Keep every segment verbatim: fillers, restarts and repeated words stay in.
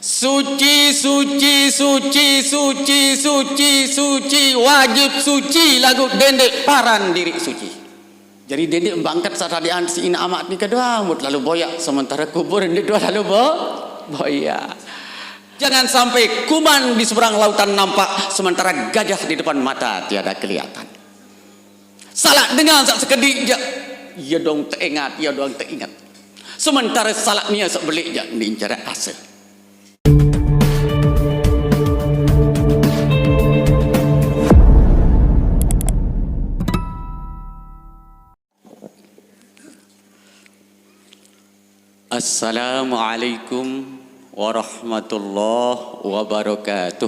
Suci, suci, suci, suci, suci, suci, wajib suci laguq dendeq paran diriq suci. Jari dendeq bangket saq tadi siq inaq amaq nike doang, mut lalo boyaq, sementare kubur ndeq doang lalo bo-, boyaq. Jangan sampai kuman di seberang lautan nampak, sementara gajah di depan mata tiada kelihatan. Salaq dengan saq sekediq jaq, ie doang teingat, ie doang teinget. Sementare salaq nie saq beleq jaq ndeq care ase. Assalamualaikum warahmatullahi wabarakatuh.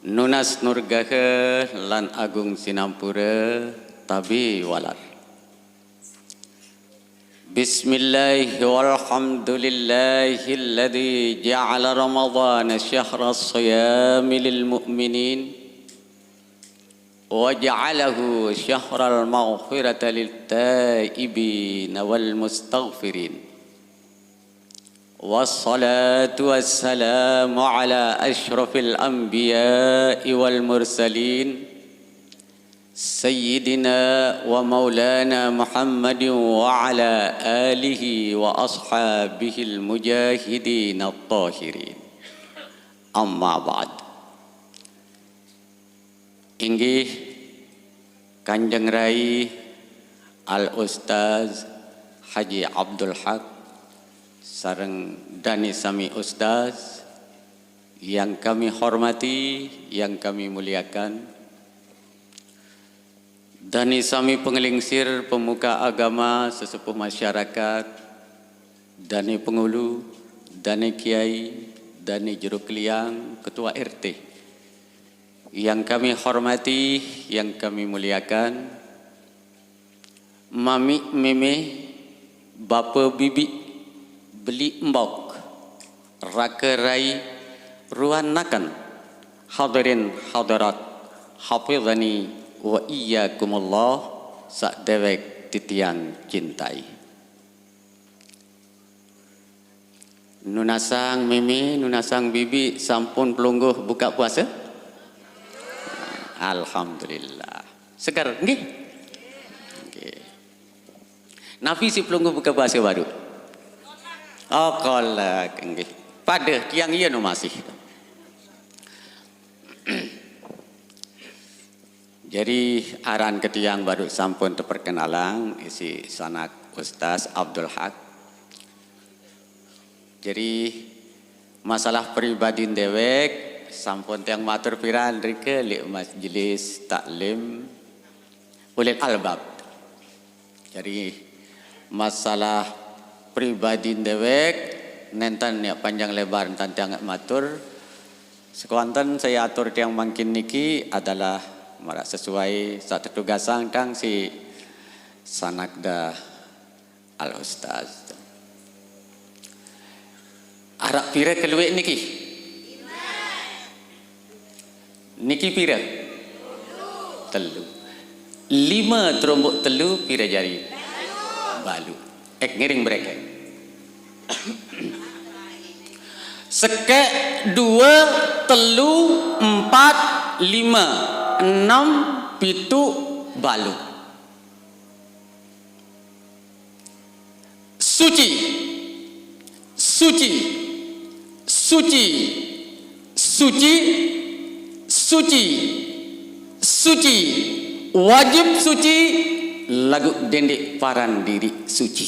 Nunas nurgahe lan agung sinampure tabe walar. Bismillah walhamdulillahilladzi ja'ala Ramadhana syahra siyami lil mu'minin wa ja'alahu syahral maghfirata lit taibin wal mustaghfirin. Wassalatu wassalamu ala asyrafil anbiya'i wal mursalin, sayyidina wa maulana Muhammadin wa ala alihi wa ashabihil mujahidin at-tahirin. Amma ba'd. Inggih Kanjeng Rai Al Ustaz Haji Abdul Haq sareng dane sami ustaz yang kami hormati, yang kami muliakan, dane sami pengelingsir, pemuka agama, sesepuh masyarakat, dane pengulu, dane kiai, dane jero keliang, ketua R T, yang kami hormati, yang kami muliakan, mamiq meme, bape bibiq, beleq mbok, rake rai, ruanaken, hadirin hadirat, hafizani wa iyyakumullah, saq dewek titiang cintai. Nunasang meme, nunasang bibiq sampun pelungguh buka puase? Alhamdulillah. Seger, nggih? Nggih. Napi siq pelungguh buka puase baruq? Oh, kolek, nggih. Pade tiang ie nu masih. Jari, aran ke tiang baruq sampun teperkenalang, isiq sanak Ustaz Abdul Haq. Jari, masalah pribadin dewek sampun tiang matur piran rike leq Majelis Taklim Ulil Albab. Jari, masalah pribadin dewek, nenten yaq panjang lebar ntan tiang matur. Sekewanten saq atur tiang mangkin niki adalah maraq sesuai saq tetugasang tang siq sanakda Al Ustaz. Araq pire kelueq niki? Niki pire? Telu. Lime teromboq telu pire jari? Baluq. Eh, ngiring bereket. Sekeq, due, telu, empat, lime, enem, pituq, baluq. Suci. Suci. Suci. Suci. Suci. Suci. Wajib suci, laguq dendeq paran diriq suci.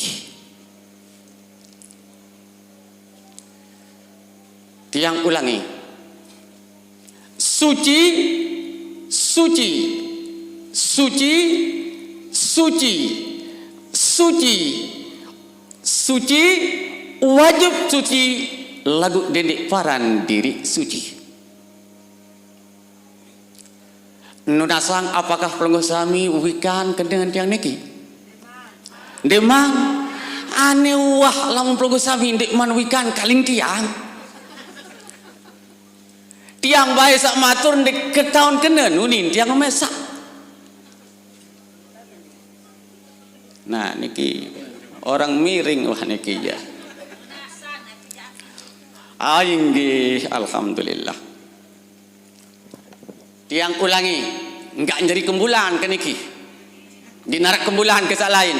Tiang ulangi. Suci, suci, suci, suci, suci, suci, wajib suci, laguq dendeq paran diriq suci. Nunasang, apakah pelungguh sami wikan kenen tiang niki? Ndeqman. Aneh wah lamun pelungguh sami ndeqman wikan kaling tiang. Tiang bae saq matur ndeq ketaun kenen unin tiang mesaq. Nah, niki orang miring wah niki ya. Ainggih, alhamdulillah. Tiang ulangi, enggak nyeri kembulan ke niki. Di narak kembulan ke sak lain.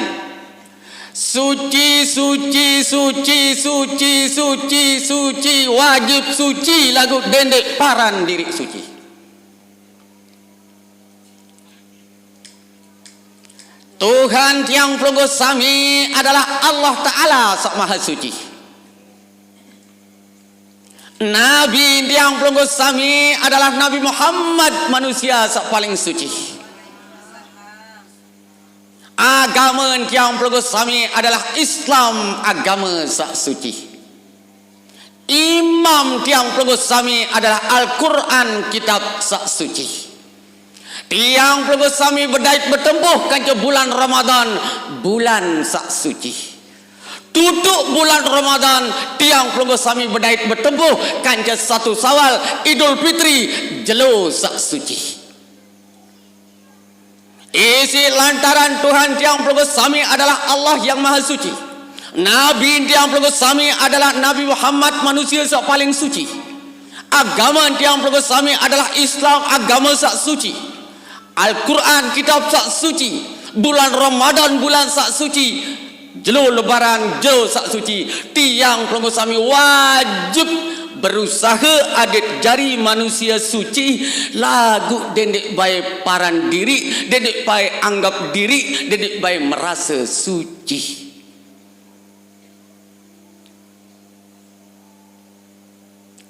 Suci, suci, suci, suci, suci, suci, wajib suci lagu dendek paran diri suci. Tuhan tiang pelungguh sami adalah Allah Ta'ala sak maha suci. Nabi tiang pelungguh sami adalah Nabi Muhammad, manusia sak paling suci. Agama tiang pelungguh sami adalah Islam, agama sak suci. Imam tiang pelungguh sami adalah Al-Quran, kitab sak suci. Tiang pelungguh sami bedait betempuh kanca bulan Ramadan, bulan sak suci. Tutuk bulan Ramadan, tiang pelungguh sami bedait betempuh kanca satu Sawal, Idul Fitri, jelo sak suci. Isi lantaran Tuhan tiang pelungguh sami adalah Allah yang maha suci. Nabi tiang pelungguh sami adalah Nabi Muhammad, manusia sak paling suci. Agama tiang pelungguh sami adalah Islam, agama sak suci. Al-Quran, kitab sak suci. Bulan Ramadan, bulan sak suci. Jelo Lebaran, jelo sak suci. Tiang pelungguh sami wajib berusaha adat jari manusia suci, lagu dendek bai paran diri, dendek bai anggap diri, dendek bai merasa suci.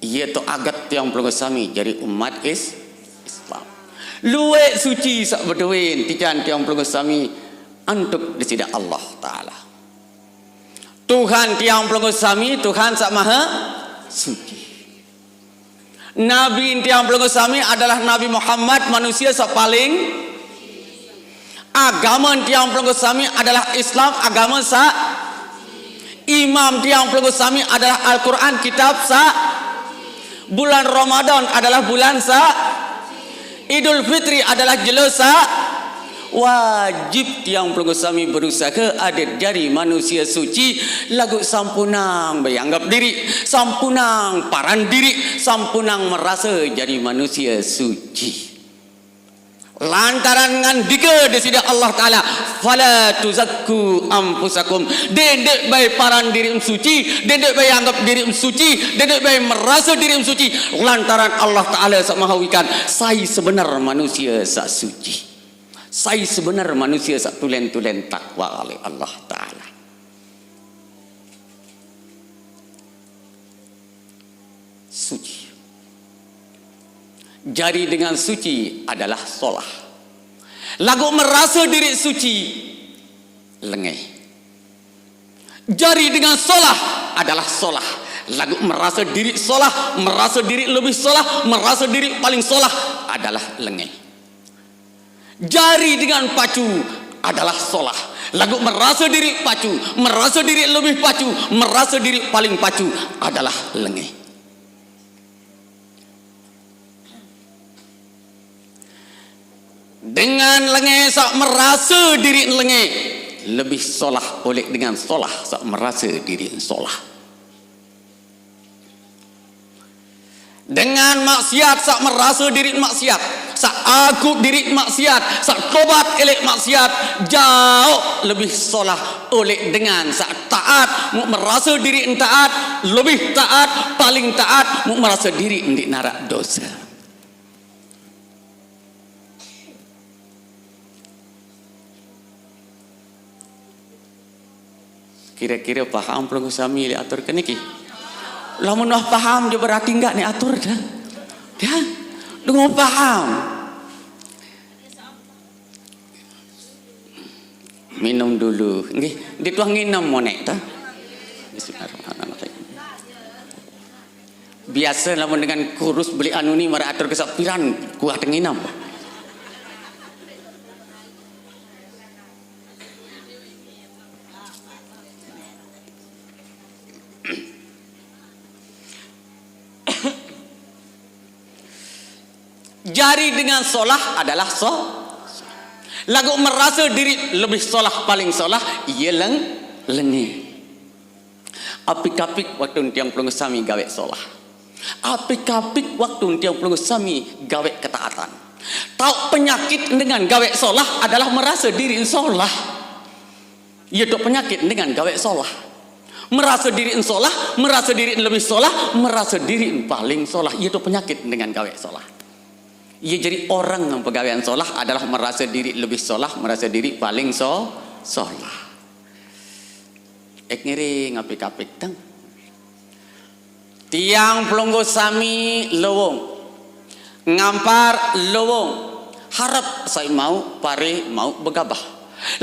Iya to agat tiang pelungguh sami jari umat is-, Islam. Luek suci sak beduin tijan tiang pelungguh sami antuk Disidah Allah Ta'ala. Tuhan tiang pelungguh sami, Tuhan sak maha suci. Nabi tiang pelungguh sami adalah Nabi Muhammad, manusia sak paling. Agama tiang pelungguh sami adalah Islam, agama sak. Imam tiang pelungguh sami adalah Al-Quran, kitab sak. Bulan Ramadan adalah bulan sak. Idul Fitri adalah jelo sak. Wajib tiang pelungguh sami berusaha adat jari manusia suci, lagu sampunang bai anggap diri, sampunang paran diri, sampunang merasa jari manusia suci. Lantaran ngandika Disidah Allah Ta'ala, "Fala tuzakku anfusakum." Dendek bai paran diri suci, dendek bai anggap diri suci, dendek bai merasa diri suci. Lantaran Allah Ta'ala sak maha wikan, sai sebenar manusia sak suci. Sai sebenar manusia sak tulen-tulen takwa oleh Allah Ta'ala. Suci. Jari dengan suci adalah solah. Lagu merasa diri suci, lengeh. Jari dengan solah adalah solah. Lagu merasa diri solah, merasa diri lebih solah, merasa diri paling solah adalah lengeh. Jari dengan pacu adalah solah. Lagu merasa diri pacu, merasa diri lebih pacu, merasa diri paling pacu adalah lengeh. Dengan lengeh sak merasa diri lengeh, lebih solah oleh dengan solah sak merasa diri solah. Dengan maksiat sak merasa diri maksiat, sak aku diri maksiat, sak tobat elek maksiat, jauh lebih solah oleh dengan sak taat, mu merasa diri taat, lebih taat, paling taat, mu merasa diri ndik narak dosa. Kira-kira paham pelungguh sami lek atur ke niki? Lamun wah paham je berarti enggak ni atur dah. Dah. Dengar paham. Minum dulu. Nggih, dituah nginem monek ta. Bismillahirrahmanirrahim. Biasa lamun dengan kurus beli anu ni mara atur kesapiran kuah tenginem. Jari dengan solah adalah so. Laguq merase diriq lebih solah, paling solah, ie leng-, lenge. Apik-apik waktu tiang pelungguh sami gaweq solah. Apik-apik waktu tiang pelungguh sami gaweq ketaatan. Taoq penyakit dengan gaweq solah adalah merase diriq solah. Ie taoq penyakit dengan gaweq solah. Merase diriq solah, merase diriq lebih solah, merase diriq paling solah. Ie taoq penyakit dengan gaweq solah. Ie jari orang pegawean solah adalah merase diriq lebih solah, merase diriq paling so-, solah. Ek ngiring apik-apik teng. Tiang pelungguh sami lowong. Ngampar lowong. Harep sai mauq pare mauq begabah.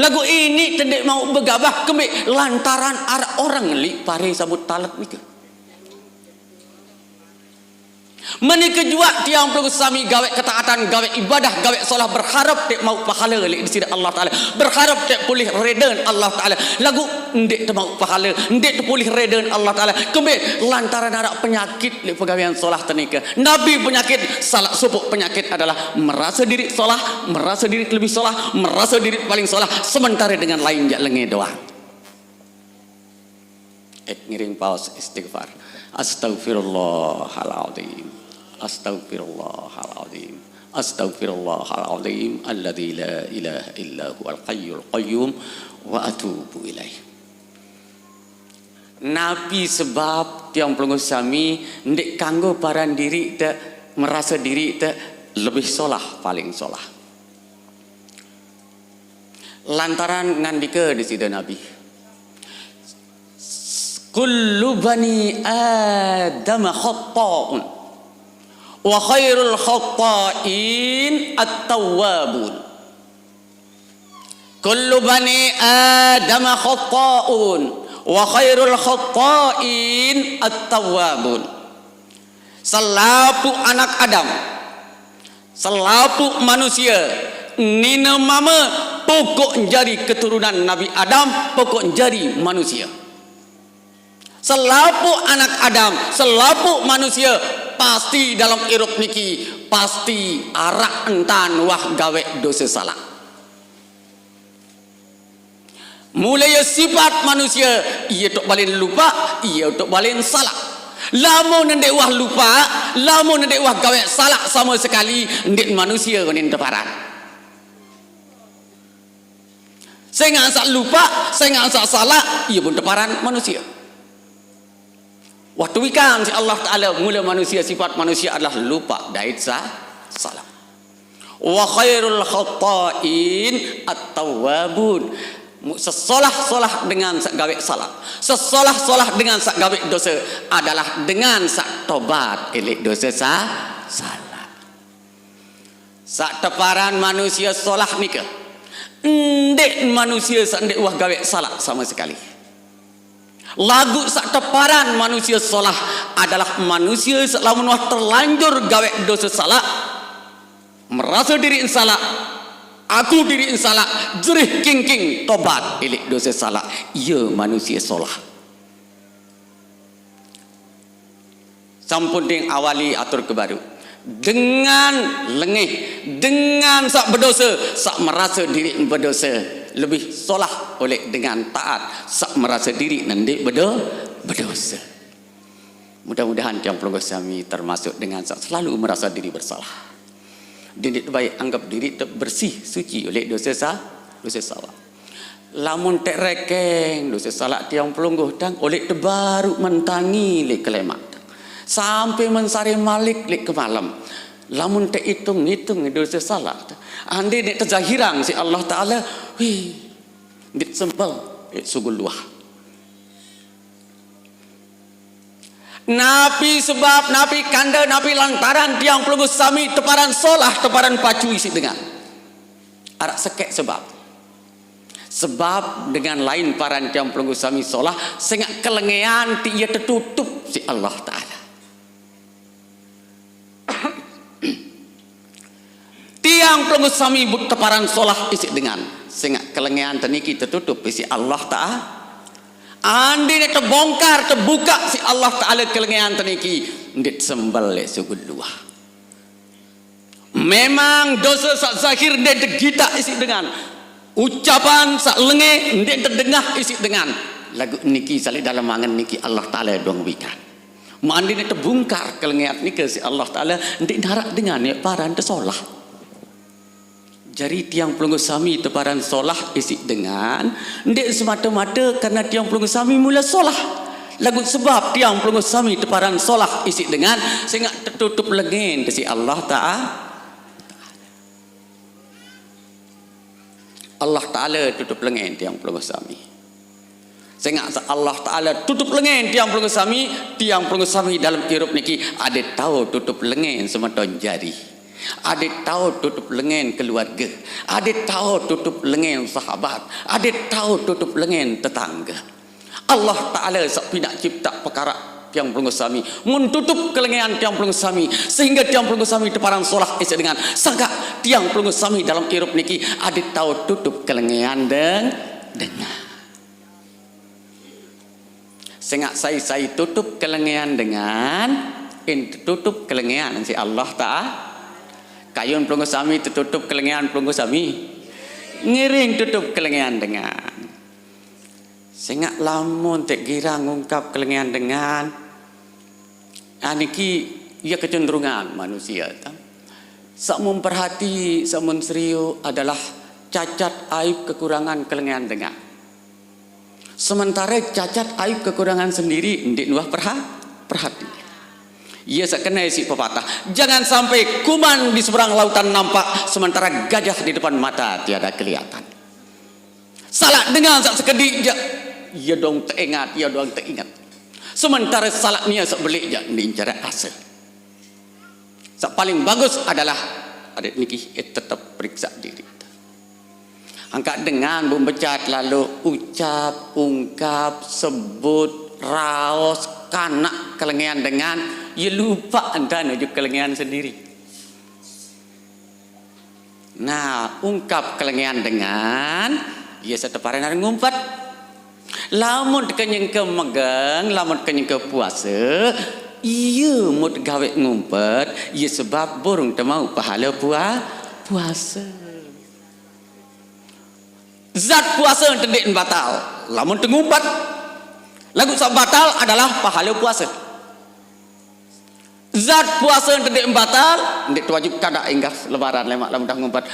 Laguq iniq te ndeq mauq begabah kembeq lantaran araq orang liq pare sabut talet nike. Menike juaq tiang pelungguh sami gaweq ketaatan, gaweq ibadah, gaweq solah berharep teq mauq pahale leq Deside Allah Taala, berharep teq polih redean Allah Taala. Laguq ndeq temauq pahale, ndeq tepolih redean Allah Taala. Kembeq? Lantaran araq penyakit leq pegawean solah tenike. Napi penyakit? Salaq sopoq penyakit adalah merase diriq solah, merase diriq lebih solah, merase diriq paling solah, sementare dengan lain jaq lenge doang. Eh, ngiring paos istighfar. Astaghfirullahaladzim. Astaghfirullahaladzim. Astaghfirullahaladzim alladzi la ilaha illa huwal hayyul qayyum wa atubu ilaih. Napi sebab tiang pelungguh sami ndeq kanggo paran diriq te, merase diriq te lebih solah, paling solah? Lantaran ngandike Deside Nabi, "Kullu bani Adam khatta'un, wa khairul khatta'in at-tawwabun." "Kullu bani Adam khatta'un, wa khairul khatta'in at-tawwabun." Selapuq anak Adam, selapuq manusie, nine mame, pokok jari keturunan Nabi Adam, pokok jari manusie. Selapuq anak Adam, selapuq manusie, pasti dalem irup niki, pasti araq entan wah gaweq dose salaq. Mule ie sipat manusie, ie toq balen lupaq, ie toq balen salaq. Lamun ndeq wah lupaq, lamun ndeq wah gaweq salaq same sekali, ndeq manusie unin teparan. Sengaq saq lupaq, sengaq saq salaq, ie pun teparan manusie. Wah tewikan siq Allah Taala, mule manusie, sipat manusie adalah lupaq dait sa-, salaq. "Wa khairul khatta'in at-tawwabun." Mu-, sesolah-solah dengan saq gaweq salaq, sesolah-solah dengan saq gaweq dose adalah dengan saq tobat leq dose sa-, salaq. Saq teparan manusie solah nike, ndeq manusie saq ndeq wah gaweq salaq same sekali. Laguq saq teparan manusie solah adalah manusie saq lamun wah terlanjur gaweq dose salaq, merase diriq salaq, aku diriq salaq, jerih kingking tobat leq dose salaq, ie manusie solah. Sampun tiang awali atur kebaruq. Dengan lengeh, dengan saq bedose, saq merase diriq bedose, lebih solah oleq dengan taat, saq merase diriq nendeq bedo-, bedose. Mudah-mudahan tiang pelungguh sami termasuk dengan saq selalu merasa diri bersalah. Ndeq baik anggap diriq te bersih, suci oleq dose sa-, dose salaq. Lamun teq rekeng dose salaq tiang pelungguh tang, oleq tebaruq mentangi leq kelemaq tang, sampe mensare malik leq kemalem. Lamun teq itung-itung dose salaq tang, ande ndeq tezahirang siq Allah Taala, wih, ndeq sempel leq sugul luah. Napi sebab, napi kande, napi lantaran tiang pelungguh sami teparan solah, teparan pacu isiq dengan? Araq sekeq sebab. Sebab dengan lain paran tiang pelungguh sami solah, sengaq kelengean ti ie tetutup siq Allah Taala. Tiang pelungguh sami but teparan solah isiq dengan, sengaq kelengean te niki tetutup isiq Allah Taala. Andene tebongkar, tebukaq siq Allah Taala kelengean te niki, ndeq sembel leq sugul luah. Memang dose saq zahir ndeq tegitak isiq dengan. Ucapan saq lenge ndeq tedengah isiq dengan. Laguq niki saq leq dalem angen niki Allah Taala doang wikan. Mendine tebungkar kelengean nike siq Allah Taala, ndeq naraq dengan yaq paran tesolah. Jari tiang pelungguh sami teparan solah isiq dengan, ndeq semate-mate karne tiang pelungguh sami mule solah. Laguq sebab tiang pelungguh sami teparan solah isiq dengan, sengaq tetutup lengen siq Allah Taala. Allah Taala tutup lengen tiang pelungguh sami. Sengaq Allah Taala tutup lengen tiang pelungguh sami, tiang pelungguh sami dalem irup niki adeq tao tutup lengen semeton jari. Adeq tao tutup lengen keluarge. Adeq tao tutup lengen sahabat. Adeq tao tutup lengen tetangge. Allah Taala saq pinaq ciptaq pekaraq tiang pelungguh sami, mun tutup kelengean tiang pelungguh sami, sehingge tiang pelungguh sami teparan solah isiq dengan. Sangkaq tiang pelungguh sami dalem irup niki adeq tao tutup kelengean deng-, dengan. Sengaq sai-sai tutup kelengean dengan, in tetutup kelengean siq Allah Taala. Kayun pelungguh sami tetutup kelengean pelungguh sami. Ngiring tutup kelengean dengan. Sengaq lamun teq girang ngungkap kelengean dengan, ah, niki ie kecenderungan manusie, tah. Saq mun perhati, saq mun serius adalah cacat, aib, kekurangan, kelengean dengan. Sementare cacat, aib, kekurangan sendiri ndeq nuah perha-, perhati. Ie saq kene siq pepatah, "Jangan sampai kuman di seberang lautan nampak, sementara gajah di depan mata tiada kelihatan." Salaq dengan saq sekediq jaq, ie doang teinget, ie doang teinget. Sementare salaq nie saq beleq jaq ndeq ncaraq asel. Saq paling bagus adalah adeq niki, eh, tetep periksa diri. Angkaq dengan bun becat lalo ucap, ungkap, sebut, raos, kanak kelengean dengan, ie lupaq entan ojok kelengean sendiri. Nah, ungkap kelengean dengan, ie saq teparan ngumpet. Lamun teke nyengke megeng, lamun teke nyengke puase, ie mut gaweq ngumpet, ie sebab burung temauq pahale pua-, puase. Zat puase ente ndeq batal, lamun tengumpet. Laguq saq batal adalah pahale puase. Zat puase ente ndeq batal, ndeq tewajib kadaq enggah lebaran lemaq lamun dah ngumpet,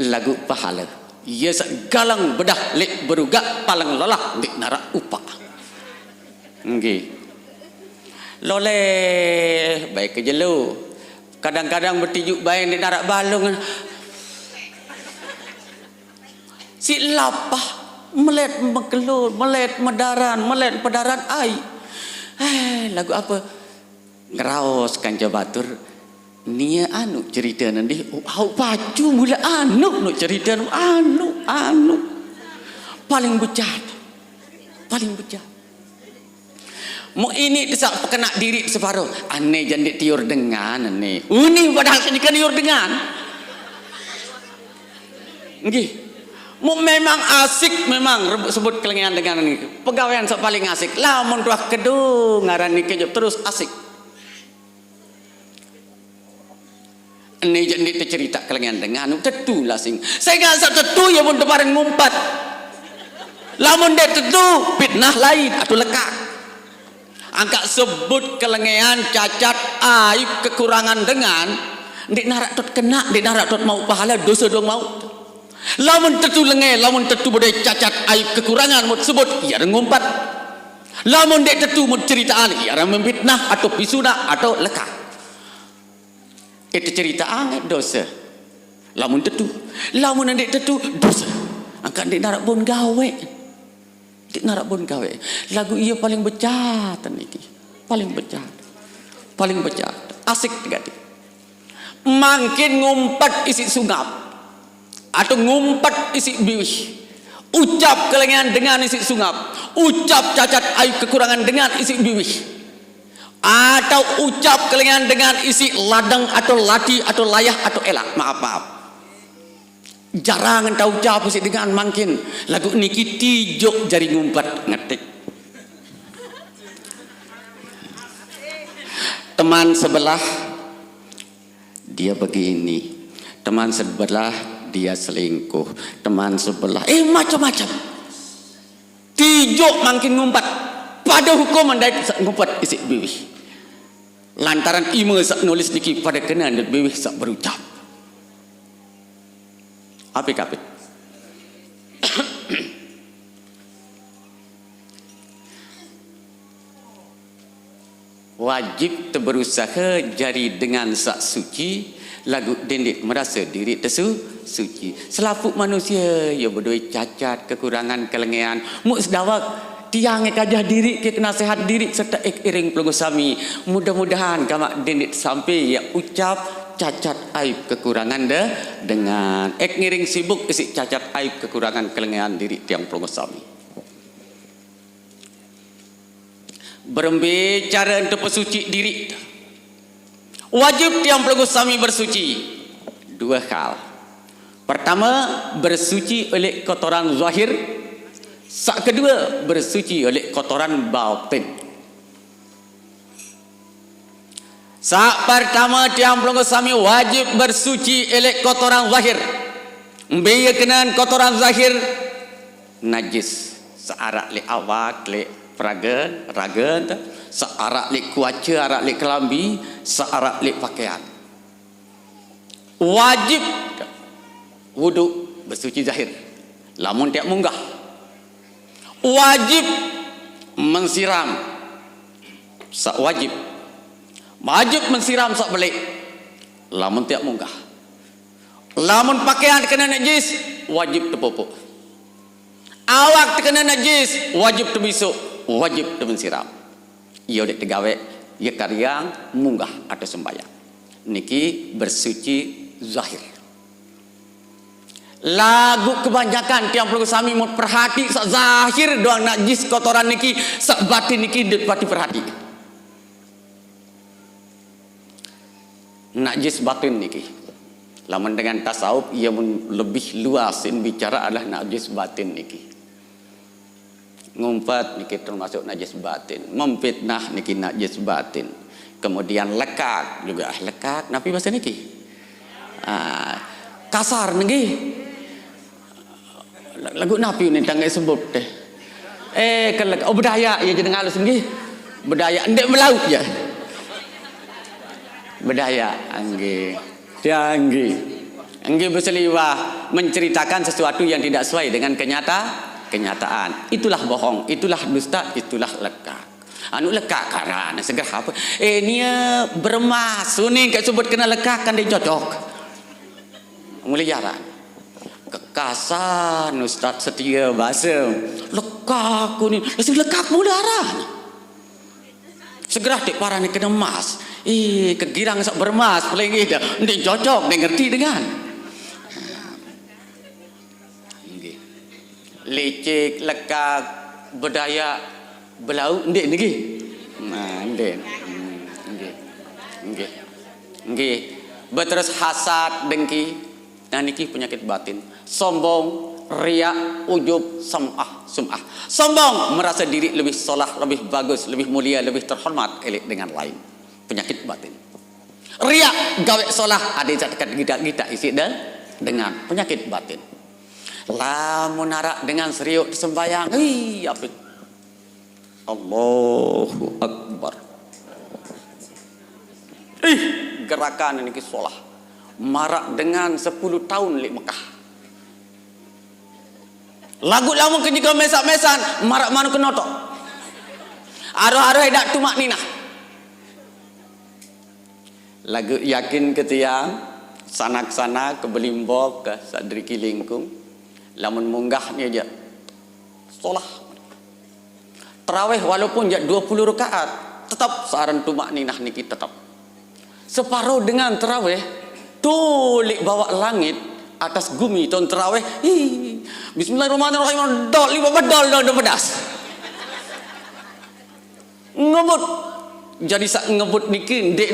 laguq pahale. Ie saq galang bedah leq berugaq paleng lelah ndeq naraq upaq. Nggih. Loleh bae ke jelo. Kadang-kadang betijuk bae ndeq naraq balung. Siq lapah, melet mekelor, melet medaran, melet pedaran ai. Eh, laguq ape? Ngeraos kance batur, nie anu cerite nendih, oh, au pacu mule anu, nu cerite nu anu, anu. Paling bejat. Paling bejat. Mu ini tesaq pekenak diriq separo. Ane jaq ndeq tiur dengan, ane. Uni padahal kenyeke niur dengan. Nggih. Mu memang asik memang rebut sebut kelengean dengan niki. Pegawean saq paling asik. Lamun tuah kedo ngaran niki jaq terus asik. Ene jaq ndeq teceritaq kelengean dengan, tetu lasing. Sengaq saq tetu ie mun teparan ngumpet. Lamun ndeq tetu, pitnah lain atau lekaq. Angkaq sebut kelengean, cacat, aib, kekurangan dengan, ndeq naraq tot kenaq, ndeq naraq tot mauq pahale, dose doang mauq. Lamun tetu lenge, lamun tetu bedoi cacat, aib, kekurangan, mut sebut, ie araq ngumpet. Lamun ndeq tetu mut ceritaqan, ie araq memfitnah atau pisunaq atau lekaq. Ite ceritaqang dose. Lamun tetu. Lamun ndeq tetu, dose. Angkaq ndeq naraq bun gaweq. Ndeq naraq bun gaweq. Laguq ie paling becat niki. Paling becat. Paling becat. Asik gati. Mangkin ngumpet isiq sungap. Atau ngumpet isiq biwih. Ucap kelengean dengan isiq sungap. Ucap cacat aib kekurangan dengan isiq biwih. Atau ucap kelengean dengan isiq ladang atau lati atau layah atau elaq. Maaf, maaf. Jarang ente ucap isiq dengan mangkin. Laguq niki tijoq jari ngumpet ngetik. Teman sebelah, dia begini. Teman sebelah dia selingkuh, teman sebelah, eh, macam-macam. Tijuk mangkin ngumpet. Pada hukum ndai ngumpet isik biwih. Lantaran ime saq nulis niki pada kena dait biwih saq berucap. Apik-apik. Wajib te berusahe jari dengan saq suci, laguq dendeq merase diriq te su-, suci. Selapuq manusie ie bedoe cacat, kekurangan, kelengean. Muq sedawek tiang ekajah diriq, ke nasehat diriq, serte ek iring pelungguh sami. Mudah-mudahan gamaq dendeq sampe ie ucap cacat aib kekurangan de-, dengan. Ek ngiring sibuk isiq cacat aib kekurangan kelengean diriq tiang pelungguh sami. Berembe care ento pesuci diriq? Wajib tiang pelungguh sami bersuci. Due hal. Pertame, bersuci oleh kotoran zahir. Saq kedue, bersuci oleh kotoran batin. Saq pertame, tiang pelungguh sami wajib bersuci oleh kotoran zahir. Mbe ie kenan kotoran zahir? Najis. Saq araq leq awak, leq perage, rage ente, saq araq leq kuace, araq leq kelambi, saq araq leq pakean. Wajib wudu, besuci zahir. Lamun teaq munggah. Wajib mensiram. Saq wajib. Wajib mensiram saq beleq. Lamun teaq munggah. Lamun pakean tekene najis, wajib tepopoq. Awak tekene najis, wajib tebisoq, wajib temensiram. Ie ndeq tegaweq, ie karyeang munggah atau sembahyang. Niki bersuci zahir. Laguq kebanyakan tiang pelungguh sami mun perhati saq zahir doang najis kotoran niki, saq batin niki ndeq pati perhati. Najis batin niki. Lamun dengan tasawuf, ie mun lebih luas in bicara adalah najis batin niki. Ngumpet niki termasuk najis batin. Memfitnah niki najis batin. Kemudian lekaq juga, ah, lekaq. Napi base niki? Ah, kasar niki. Laguq napi unin tangge sebut deh. Eh, kelek. Oh, bedayaq, ie jeneng alus nggih. Bedayaq, ndeq melauq ie. Bedayaq, nggih. Ya, nggih. Nggih, beseliwah menceritakan sesuatu yang tidak sesuai dengan kenyata-, kenyataan. Itulah bohong, itulah dusta, itulah lekaq. Anu lekaq karan, segerah ape? Eh, nie beremas, unin kaq sebut kena lekaq kan ndeq cocok. Mule jaran. Kekasan Ustaz Setia base. Lekaq unin. Lah, sing lekaq mule aran. Segerah teq paran kene emas. Ih, kegirang saq beremas, paling nggih dah. Ndeq cocok, ndeq ngerti dengan. Nggih. Licik, lekaq, bedayaq, belauq, ndeq niki? Nah, ndeq. Hmm, nggih. Nggih. Nggih. Beterus hasad, dengki. Nah, niki penyakit batin. Sombong, riak, ujub, sam'ah, sum'ah. Sombong, merasa diri lebih solah, lebih bagus, lebih mulia, lebih terhormat eleq dengan lain. Penyakit batin. Riak, gaweq solah, adeq saq teket gitaq-gitaq isiq de-, dengan. Penyakit batin. Lamun araq dengan serioq sembahyang, ih, apik. Allahu Akbar. Ih, gerakan niki solah. Maraq dengan sepuluh taun leq Mekah. Laguq lamun kenyeke mesaq-mesaqan, maraq manuk kenotok. Aroh-aroh idaq tumakninah. Laguq yakin ke tiang, sanak-sanak ke belimbok ke saq deriki lingkung, lamun munggah ni jaq solah. Tarawih walaupun jaq due puluh rakaat, tetep searan tumakninah niki tetep. Separo dengan tarawih, tuliq bawaq langit, atas gumi taun tarawih, ih, bismillahirrahmanirrahim, dol, lima belas dol, dol, dol pedas. Ngebut. Jadi saq ngebut niki ndeq,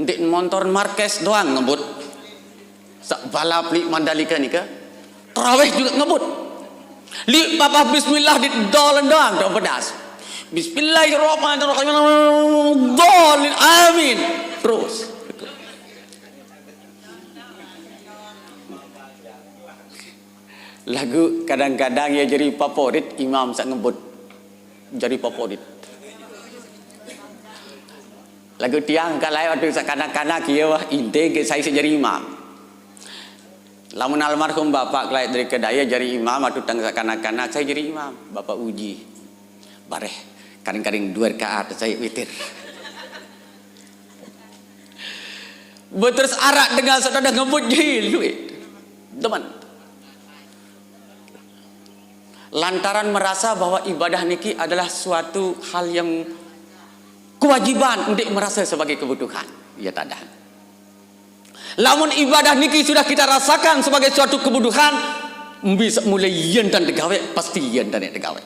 ndeq montor Marquez doang ngebut. Saq balap leq Mandalika nika, tarawih juga ngebut. Leq papah bismillah didol doang, dol pedas. Bismillahirrahmanirrahim. Dol, amin. Terus. Laguq kadang-kadang ie jari favorit imam saq ngebut. Jari favorit. Laguq tiang kaq laeq waktu saq kanak-kanak ie wah inting ke sai saq jari imam. Lamun almarhum bapaq kelaeq derike daye jari imam, waktu tiang saq kanak-kanak sai jari imam. Bapaq uji. Bareh, karing-karing due rekaat sai witir. Beterus araq dengan saq dadah ngebut jari lueq. Demen. Lantaran merasa bahwa ibadah niki adalah suatu hal yang kewajiban, ndeq merasa sebagai kebutuhan. Ie tadah. Lamun ibadah niki sudah kita rasakan sebagai suatu kebutuhan, mbe saq mule ie ntan tegaweq, pasti ie ntan tegaweq.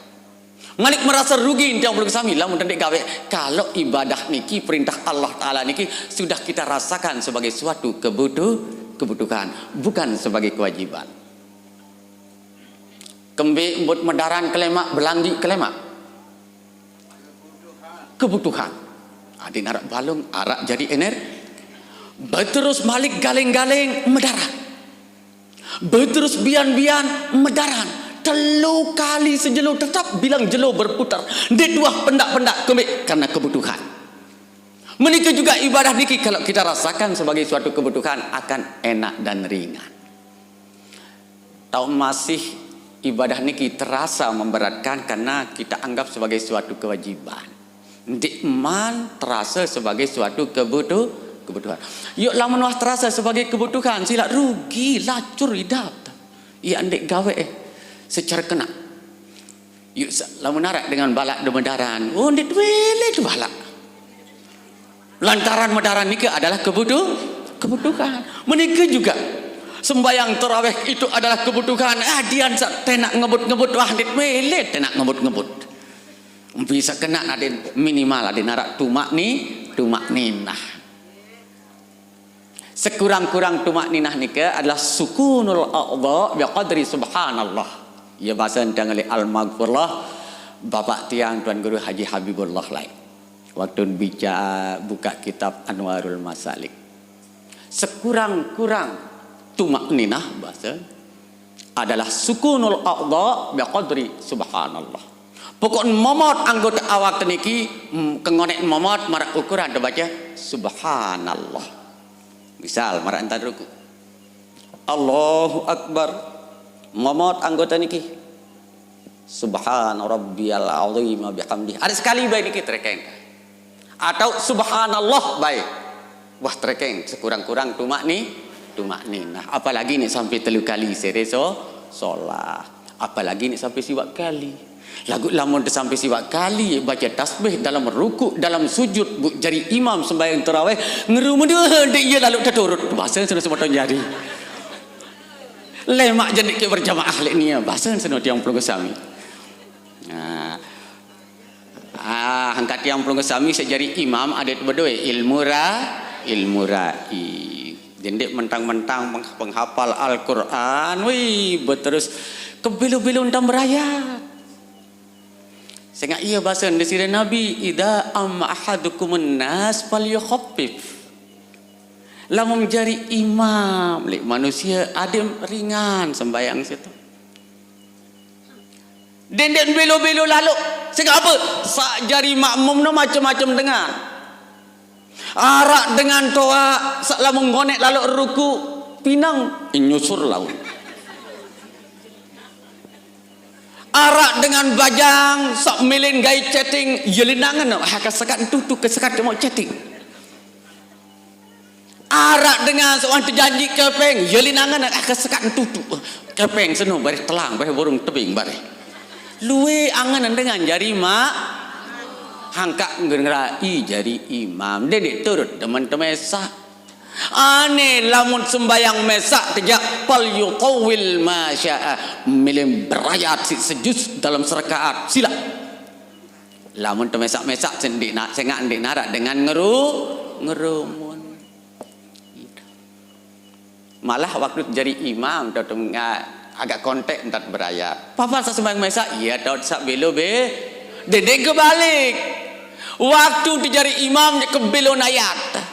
Malik merasa rugi, tiang pelungguh sami, lamun ntan ndeq gaweq. Kalau ibadah niki, perintah Allah Taala niki sudah kita rasakan sebagai suatu kebutuh-, kebutuhan, bukan sebagai kewajiban. Kembe mbut medaran kelemaq, belanggi kelemaq? Kebutuhan. Adeqn araq balung, araq jari ener. Beterus malik galeng-galeng medaran. Beterus bian-bian medaran. Telu kali sejelo tetep bilang jelo berputar. Ndeq tuah pendaq-pendaq kembe karena kebutuhan. Menike juga ibadah niki kalau kita rasakan sebagai suatu kebutuhan akan enak dan ringan. Tau masih ibadah niki terasa memberatkan karena kita anggap sebagai suatu kewajiban. Ndeqman terasa sebagai suatu kebutuh-, kebutuhan. Yuk, lamun wah terasa sebagai kebutuhan, silaq rugi, lacur idap. Ie ndeq gaweq, eh, secare kenaq. Yuk, sa-, lamun araq dengan balaq de medaran, oh, ndeq wele de balaq. Lantaran medaran nike adalah kebutuh-, kebutuhan. Menike juga, sembahyang tarawih itu adalah kebutuhan. Ah, tiang saq tenaq ngebut-ngebut, wah, ndeq wele tenaq ngebut-ngebut. Mbe saq kenaq adeqn minimal adeqn araq tumakni-, tumakninah. Sekurang-kurang tumakninah nike adalah sukunul a'dha biqadri subhanallah. Ie basen tiang leq Al-Maghfurlah, bapaq tiang Tuan Guru Haji Habibullah laeq. Waktu bica-, bukaq kitab Anwarul Masalik. Sekurang-kurang tumakninah, basen, adalah sukunul a'dha biqadri subhanallah. Pokokne momot anggote awak niki, mm, kengoneq momot maraq ukuran tebace subhanallah. Misal, maraq entan ruku. Allahu Akbar. Momot anggote niki. Subhana rabbiyal azim wa bihamdih. Araq sekali bae niki terekeng. Atau subhanallah bae. Wah, terekeng sekurang-kurang tumakni-, tumakninah. Apalagi nek sampai telu kali sere so-, solah. Apalagi nek sampai siwaq kali. Laguq lamun tesampai siwaq kali baca tasbih dalam rukuk, dalam sujud, bu, jari imam sembahyang tarawih, ngerumun, ndeq ie laloq teturut. Basen seno semeton jari. Lemaq jaq ndeq ke berjamaah leq nie, basen seno tiang pelungguh sami. Nah, ah, angkat tiang pelungguh sami saq jari imam adeqt bedoe ilmu ra-, ilmu ra'i. Jendeq mentang-mentang peng-, penghafal Al-Qur'an, wih, beterus kebelo-belo ntan berayat. Sengaq ie basen Desire Nabi, "Idza amma ahadukumun nas falyukhaffif." Lamun jari imam leq manusie, adeqm ringan sembahyang sito. Dendeq belo-belo laloq. Sengaq ape? Saq jari makmumne macem-macem dengan. Araq dengan toaq saq lamun ngoneq laloq ruku, pineng, nyusur laun. Araq dengan bajang saq mele gae chatting, ye linangen, ah, kesekat tutu, kesekat mau chatting. Araq dengan saq wah tejanji kepeng, ye linangen, ah, kesekat tutu. Kepeng seno bareh telang, bareh burung tebing bareh. Lueq angen dengan jari mak, hangkaq ngerai jari imam. Dendeq turut demen temesaq. Ane lamun sembahyang mesaq tejaq, "Fal yutawwil ma syaa." Mele berayat siq sejus dalem serekaat, silaq. Lamun temesaq-mesaq sendeq na-, sengaq ndeq naraq dengan ngeru-, ngerumun. Malah waktu jari imam, taoq tem-, nga-, agak kontek ntan berayat. Papa saq sembahyang mesaq, ie taoq saq belo be-, dendeq kebalik. Waktu tejari imam, ndeq kebelo nayat.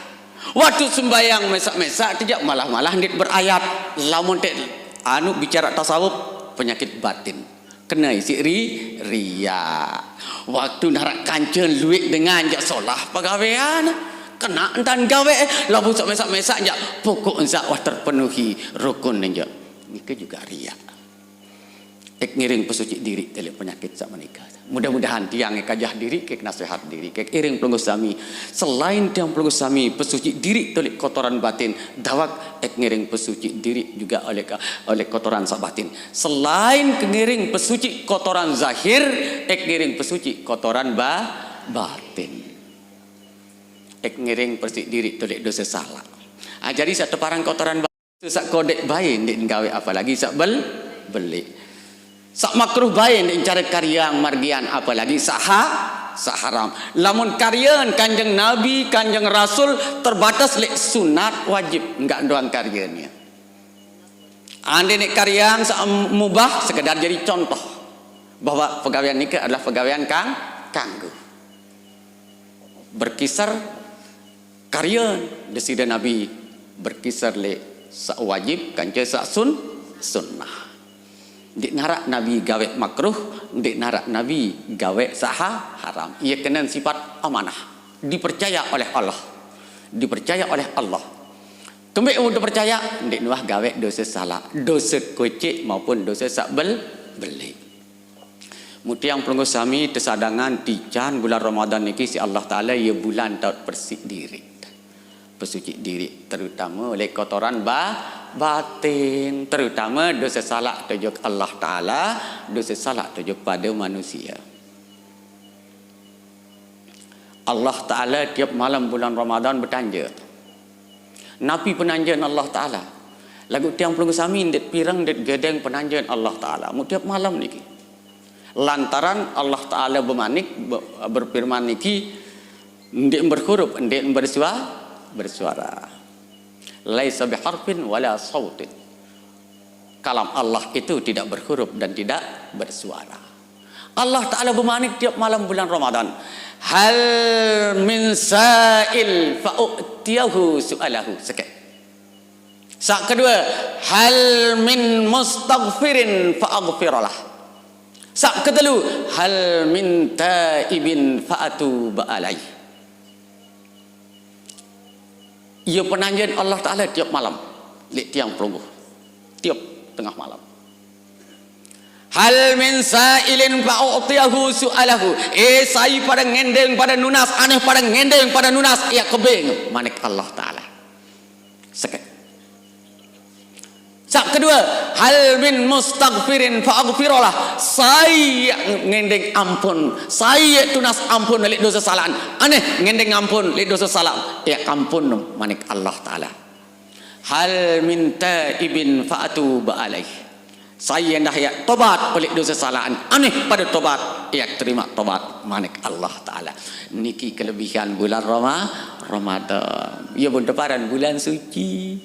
Waktu sembahyang mesaq-mesaq, tejaq malah-malah ndeq berayat. Lamun teq anu bicara tasawuf, Penyakit batin. Kena isi ri, riak. Waktu narak kanca luit dengan jak solah pegawean. Kena entan gawe, lalu sok mesak-mesak jak pokok ensak wah terpenuhi rukun enjak. Nika juga riak. Ek ngiring pesuci diri tali penyakit samenika. Mudah-mudahan tiang kajah diri, ke nasihat diri, ke iring pelungguh sami. Selain tiang pelungguh sami pesuci diri tali kotoran batin, dawak ek ngiring pesuci diri juga oleh ka-, oleh kotoran sak batin. Selain ke ngiring pesuci kotoran zahir, ek ngiring pesuci kotoran ba-, batin. Ek ngiring pesuci diri tali dosa salah. Ah, jadi sak teparang kotoran sak kodek bae ndik gawe, apalagi sak bel-, belik. Sak makruh bae ndik cara kariang margian, apalagi sak ha-, sak haram. Lamun karian Kanjeng Nabi, Kanjeng Rasul terbatas lek sunat wajib, enggak doang kariannya. Ande nek kariang sak mubah sekedar jadi contoh bahwa pegawean nika adalah pegawean kang, kanggu. Berkisar karian Desida Nabi berkisar lek sak wajib kanca sak sun-, sunnah. Ndik narak Nabi gawe makruh, ndik narak Nabi gawe sak ha-, haram. Ia kena sifat amanah, dipercaya oleh Allah. Dipercaya oleh Allah. Kembali dipercaya, ndik nuah gawe dosa salah, dosa kocek maupun dosa sak bel-, belik. Mutiang pelungguh sami tesadangan tican bulan Ramadan niki si Allah Taala, ia bulan taut persik diri. Pesuci diri terutama oleh kotoran ba-, batin, terutama dosa salah tujuk Allah Taala, dosa salah tujuk pada manusia. Allah Taala tiap malam bulan Ramadan betanja. Napi penanjaan Allah Taala? Lagu tiang pelungguh sami ndik pirang ndik gedeng penanjaan Allah Taala. Mu tiap malam niki. Lantaran Allah Taala bemanik, be-, berfirman niki, ndik berhuruf, ndik bersua-, bersuara. Laisa biharfin wala sautin. Kalam Allah itu tidak berhuruf dan tidak bersuara. Allah Taala bemanik tiap malam bulan Ramadan. Hal min sa'il fa u'tiyahu su'alahu. Sekek. Sak kedua, hal min mustaghfirin fa aghfiralah. Sak ketelu, hal min taibin fa atuba alaih. Ia penanjaan Allah Taala tiap malam. Lek tiang pelungguh. Tiap tengah malam. Hal min sa'ilin fa u'tiyahu su'alahu. Eh, sai pada ngendeng pada nunas, aneh pada ngendeng pada nunas, ia kebeng, manik Allah Taala. Sekek. Sak kedua, hal min mustaghfirin fa aghfiralah. Sai ngendeng ampun, sai tunas ampun lek dosa salaan. Aneh ngendeng ampun lek dosa salaan. Ia ampun, manik Allah Taala. Hal min taibin fa atuba alaih. Sai endah ia tobat oleh dosa salaan. Aneh pada tobat, ia terima tobat, manik Allah Taala. Niki kelebihan bulan Rama-, Ramadan. Ia pun teparan bulan suci.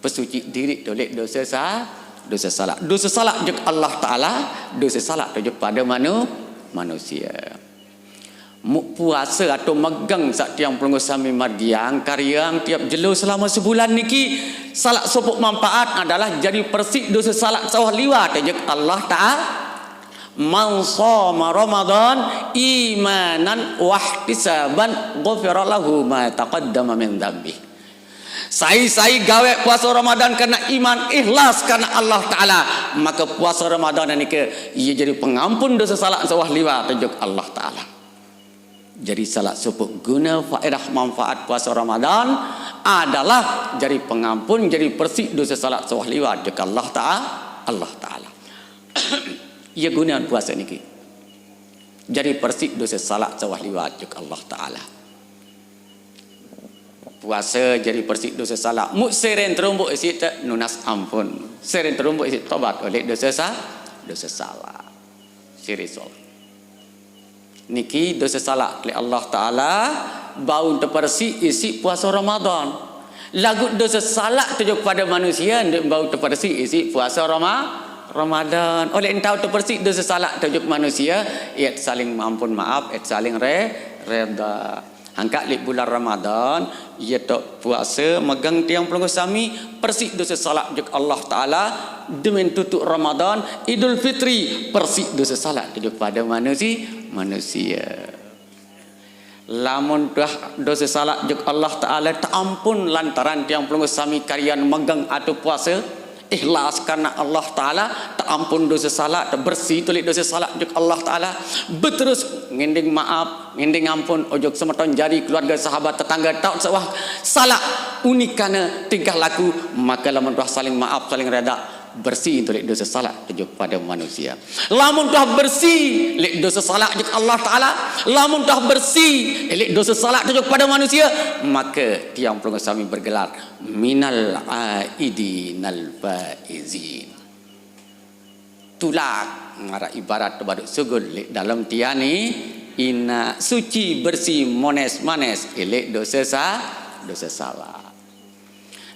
Pesuci diri tolek dosa sa-, dosa salah. Dosa salah juk Allah Taala, dosa salah tu juk pada manu-, manusia. Muk puasa atau megang sak tiang pelungguh sami margiang, kariang tiap jelo selama sebulan niki, salah sopok manfaat adalah jadi persik dosa salah sawah liwat juk Allah Taala. Man shoma Ramadan imanan wahtisaban ghufira lahu ma taqaddama min dzambih. Sai-sai gawe puasa Ramadan karena iman ikhlas karena Allah Taala, maka puasa Ramadan niki ia jadi pengampun dosa salah sawah liwat juk Allah Taala. Jadi salah sopok guna faedah manfaat puasa Ramadan adalah jadi pengampun, jadi persik dosa salah sawah liwat juk Allah Taala, Allah Taala. Ia guna puasa niki. Jadi persik dosa salah sawah liwat juk Allah Taala. Puasa jadi persik dosa salah. Muk seren terumbuk isi tak nunas ampun. Seren terumbuk isi tobat oleh dosa sa-, dosa salah. Siri salah. Niki dosa salah oleh Allah Taala bau tepersik isi puasa Ramadan. Lagu dosa salah tujuk pada manusia ndak bau tepersik isi puasa Rama-, Ramadan. Oleh entau tepersik dosa salah tujuk manusia, iat saling mampun maaf, iat saling re-, reda. Hangkat lek bulan Ramadan, ia tok puasa megang tiang pelungguh sami, persik dosa salah juk Allah Taala, Demen tutup Ramadan, Idul Fitri, bersih dosa salak tuju pada manusia, manusia. Lamun tuah dosa salak juk Allah Ta'ala taampun lantaran tiang pelungguh sami karian megang atau puasa, ikhlas karena Allah Ta'ala, taampun dosa salak, bersih tulik dosa salak juk Allah Ta'ala. Beterus ngending maaf, ngending ampun, ojok semeton jari keluarga, sahabat, tetangga, taut sawah salak unikana tingkah laku, maka lamun tuah saling maaf, saling reda, bersih tulik dosa salak tuju pada manusia. Lamun tuah bersih, lek dosa salak juk Allah Ta'ala. Lamun tuah bersih, lek dosa salak tuju pada manusia, maka tiang pelungguh sami bergelar minal aidinal faizin. Tulak, ngarak ibarat tebaduk sugul, lek dalam tiani, ina suci bersih mones manes, lek dosa sa, dosa salak.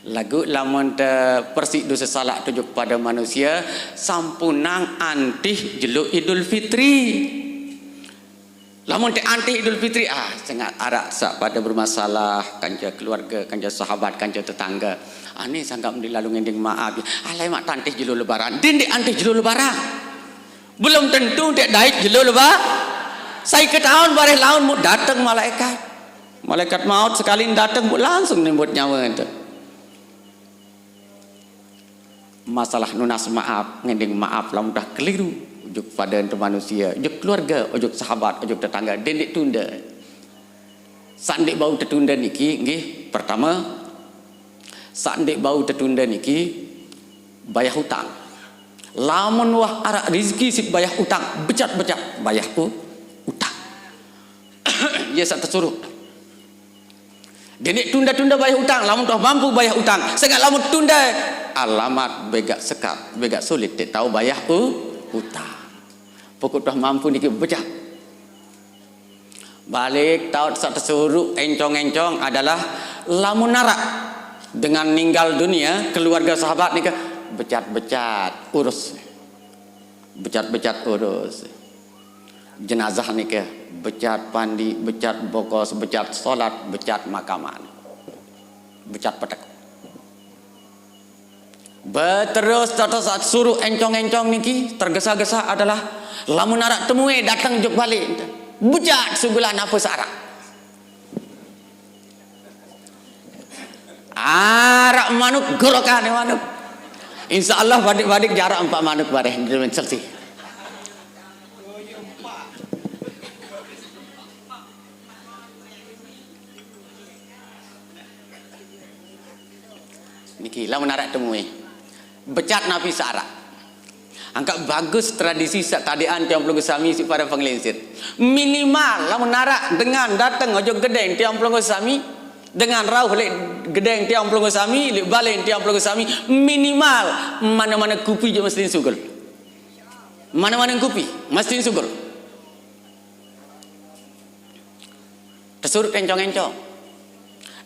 Lagu lamun te persik dosa salak tuju pada manusia, sampunang antih jelo Idul Fitri. Lamun te antih Idul Fitri, ah, sangat arak sak pada bermasalah, kanca keluarga, kanca sahabat, kanca tetangga. Ane sanggap di lalu ngending maaf. Alai mak tantih jelo Lebaran, din dek antih jelo Lebaran. Belum tentu dek dait jelo Lebaran. Sai ke tahun bareh laun mu datang malaikat. Malaikat maut sekali datang mu langsung nimbut nyawa itu. Masalah nunas maaf, ngending maaf lamun dah keliru, ujuk pada ente manusia, ujuk keluarga, ujuk sahabat, ujuk tetangga, dendik tunda. Sandik bau tetunda niki, nggih, pertama, sandik bau tetunda niki, bayah hutang. Lamun wah arak rezeki sit bayah hutang, becat-becat bayah hu-, hutang. Ia sak tersuruh. Dendik tunda-tunda bayah utang, lamun tuah mampu bayah utang. Sangat lamun tunda, alamat begak sekat, begak sulit, tak tahu bayah u-, utang. Pokok tuah mampu niki bejak. Balik taut sak tersuruh encong-encong adalah lamun narak dengan ninggal dunia, keluarga sahabat nika becat-becat urus. Becat-becat urus. Jenazah nike, becat pandi, becat bokos, becat solat, becat makaman. Becat petek. Beterus tata saat suruh encong-encong niki, tergesa-gesa adalah lamun arak temue datang juk balik. Becat sugulan apa searak. Arak manuk, gorokan manuk. Insya Allah badik-badik jarak empat manuk bareh di dalam selsi. Niki lamun arak temui. Becat napi searak. Angkat bagus tradisi sak tadian tiang pelungguh sami si pada pengelinsir. Minimal lamun narak dengan datang ojo gedeng tiang pelungguh sami, dengan rauh lek gedeng tiang pelungguh sami, lek balen tiang pelungguh sami, minimal mana-mana kupi je mesti sugul. Mana-mana kupi mesti sugul. Tesurut encong-encong.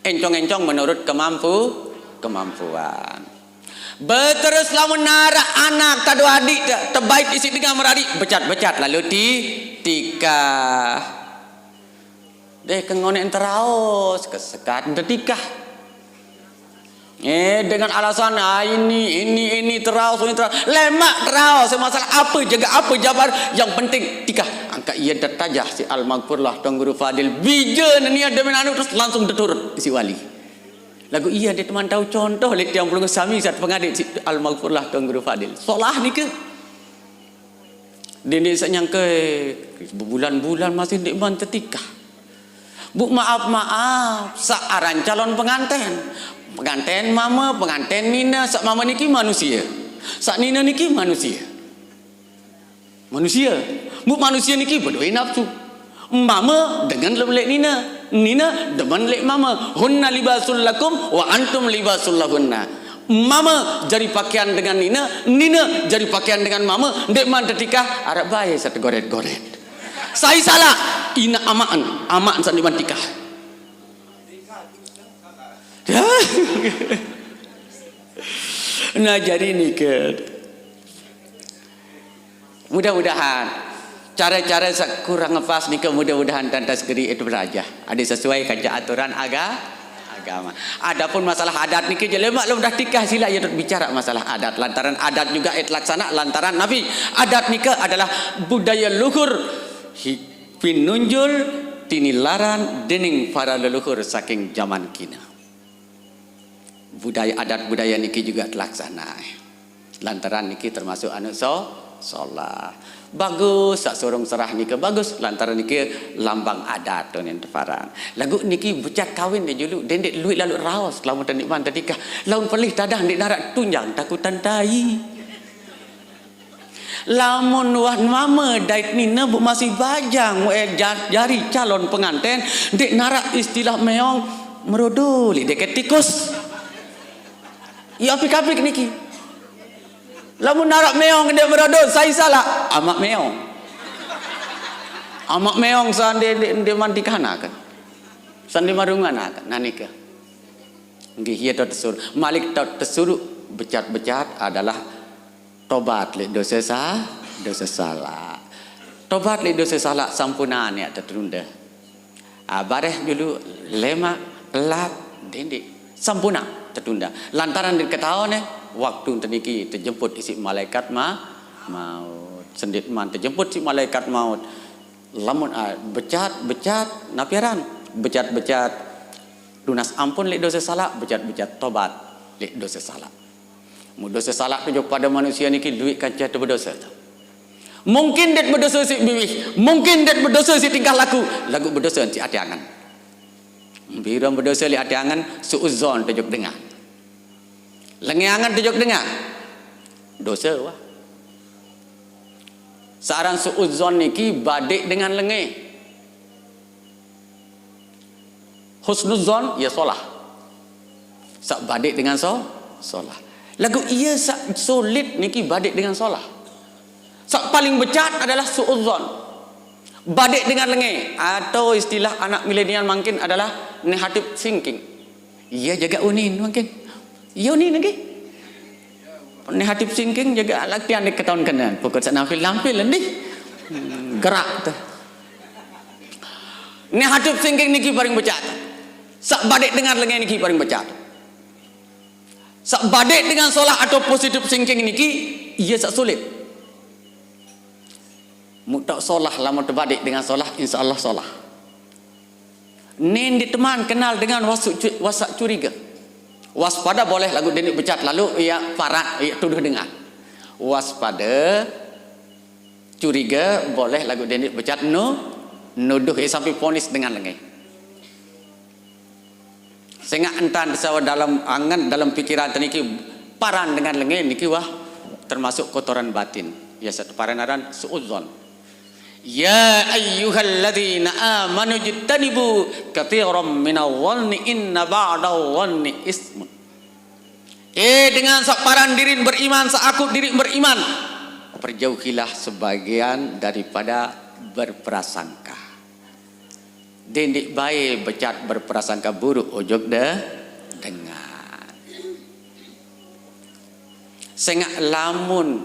Encong-encong menurut kemampu-, kemampuan. Beterus lamun narak anak tadu adik te-, tebait isi dengan meradik, becat-becat lalu ti-, tikah. Deh kengonek enteraos, kesekat ente tikah. Eh, dengan alasan, ah, ini, ini, ini terus, ini terus. Lemak terus, masalah apa, jaga apa, jabar. Yang penting, tikah. Angkat ia dah tajah si Al-Maghfurlah Tuan Guru Fadil. Bija nenia demen anu terus langsung terturut si wali. Lagu ia dia teman tahu contoh, lek tiang pelungguh sami saat pengadit si Al-Maghfurlah Tuan Guru Fadil. Solah ni ke? Dia ni sak nyangka, eh, berbulan-bulan masih ndik man tetikah. Bu, maaf-maaf, searan calon penganten. Penganten mama, penganten nina, sak mama niki manusia. Sak nina niki manusia. Manusia. Bu, manusia niki berdua nafsu. Mama dengan lem lek nina. Nina demen lek mama. Hunna libasul lakum wa antum libasul lahunna. Mama jari pakaian dengan nina, nina jari pakaian dengan mama. Ndik man tetikah, arak bae satu goret-goret. Sai salah, ina amaan, amaan sandi mantikah. Nah, jadi ni ke. Mudah-mudahan cara-cara sak kurang pas ni ke, mudah-mudahan tantas geri itu belajar. Ada sesuai kanca aturan aga-, agama. Adapun masalah adat niki jelemak lom dah tikah sila ya bicara masalah adat. Lantaran adat juga it laksana lantaran Nabi. Adat nika adalah budaya luhur hi-, pinunjul tinilaran dening para leluhur saking jaman kina. Budaya adat budaya niki juga telaksana. Lantaran niki termasuk anu so, solah. Bagus, sak surung serah nika bagus. Lantaran niki lambang adat tu nin teparan. Lagu niki becat kawin dia julu. Dendik luit lalu raos. Lamun tenik man tadikah. Laun pelih tadah ndik narak tunjang takutan tai. Lamun wah mama dait nina bu masih bajang, eh, ja-, jari calon penganten, ndik narak istilah meong merodo li deket tikus. Ya apik-apik niki. Lamun narak meong dia merodo, saya salah. Amak meong. Amak meong sande de, de mantikana kan. Sande marungan kan. Nah nika. Nggih, iya to tesur. Malik to tesuru becat-becat adalah tobat li dosa sa, dosa salah. Tobat li dosa salah sampunan ya tetunda. Ah, bareh dulu lemak, pelat, dendik. Sampuna tetunda. Lantaran diketahuan eh, waktu teniki terjemput isi malaikat ma, maut. Sendit man terjemput si malaikat maut. Lamun, ah, becat, becat, napiaran. Becat, becat, lunas ampun li dosa salah, becat, becat, tobat li dosa salah. Mu dosa salah tujuh pada manusia niki duit kancah tu berdosa tu. Mungkin det berdosa si biwih, mungkin det berdosa si tingkah laku, lagu berdosa si ati angan. Biram berdosa li ati angan, suuzon tujuk dengan. Lengi angan tujuk dengan. Dosa wah. Searan suuzon niki badik dengan lengi. Husnuzon ya solah. Sak badik dengan so, solah. Lagu iya sak sulit niki badik dengan solah. Sak paling becat adalah suuzon. Badik dengan lengi atau istilah anak milenial mungkin adalah negative thinking. Iya jaga unin mungkin. Iya unin lagi. Negative thinking jaga latihan di ketaun kena. Pokok sak nampil nampil ni. Hmm, gerak tu. Negative thinking niki paling becat. Sak badik dengan lengi niki paling becat. Sak badik dengan solah atau positive thinking niki iya sak sulit. Mutak solah lama terbadik dengan solah, insya Allah solah. Nin di teman kenal dengan wasu-, wasak curiga. Waspada boleh lagu denik becat lalu ia parak ia tuduh dengan. Waspada curiga boleh lagu denik becat nu nuduh ia sampai ponis dengan lengi. Sehingga entan sawa dalam angan dalam pikiran teniki paran dengan lengi niki wah termasuk kotoran batin. Ya satu paran aran suuzon. Ya ayyuhalladzina amanu jtanibu katsiran minadh-dhanni inna ba'dadh-dhanni ismun. Eh dengan sak paran dirin beriman, sak aku dirin beriman, perjauhilah sebagian daripada berprasangka. Dendik bae becat berprasangka buruk ojok de dengan. Sengak lamun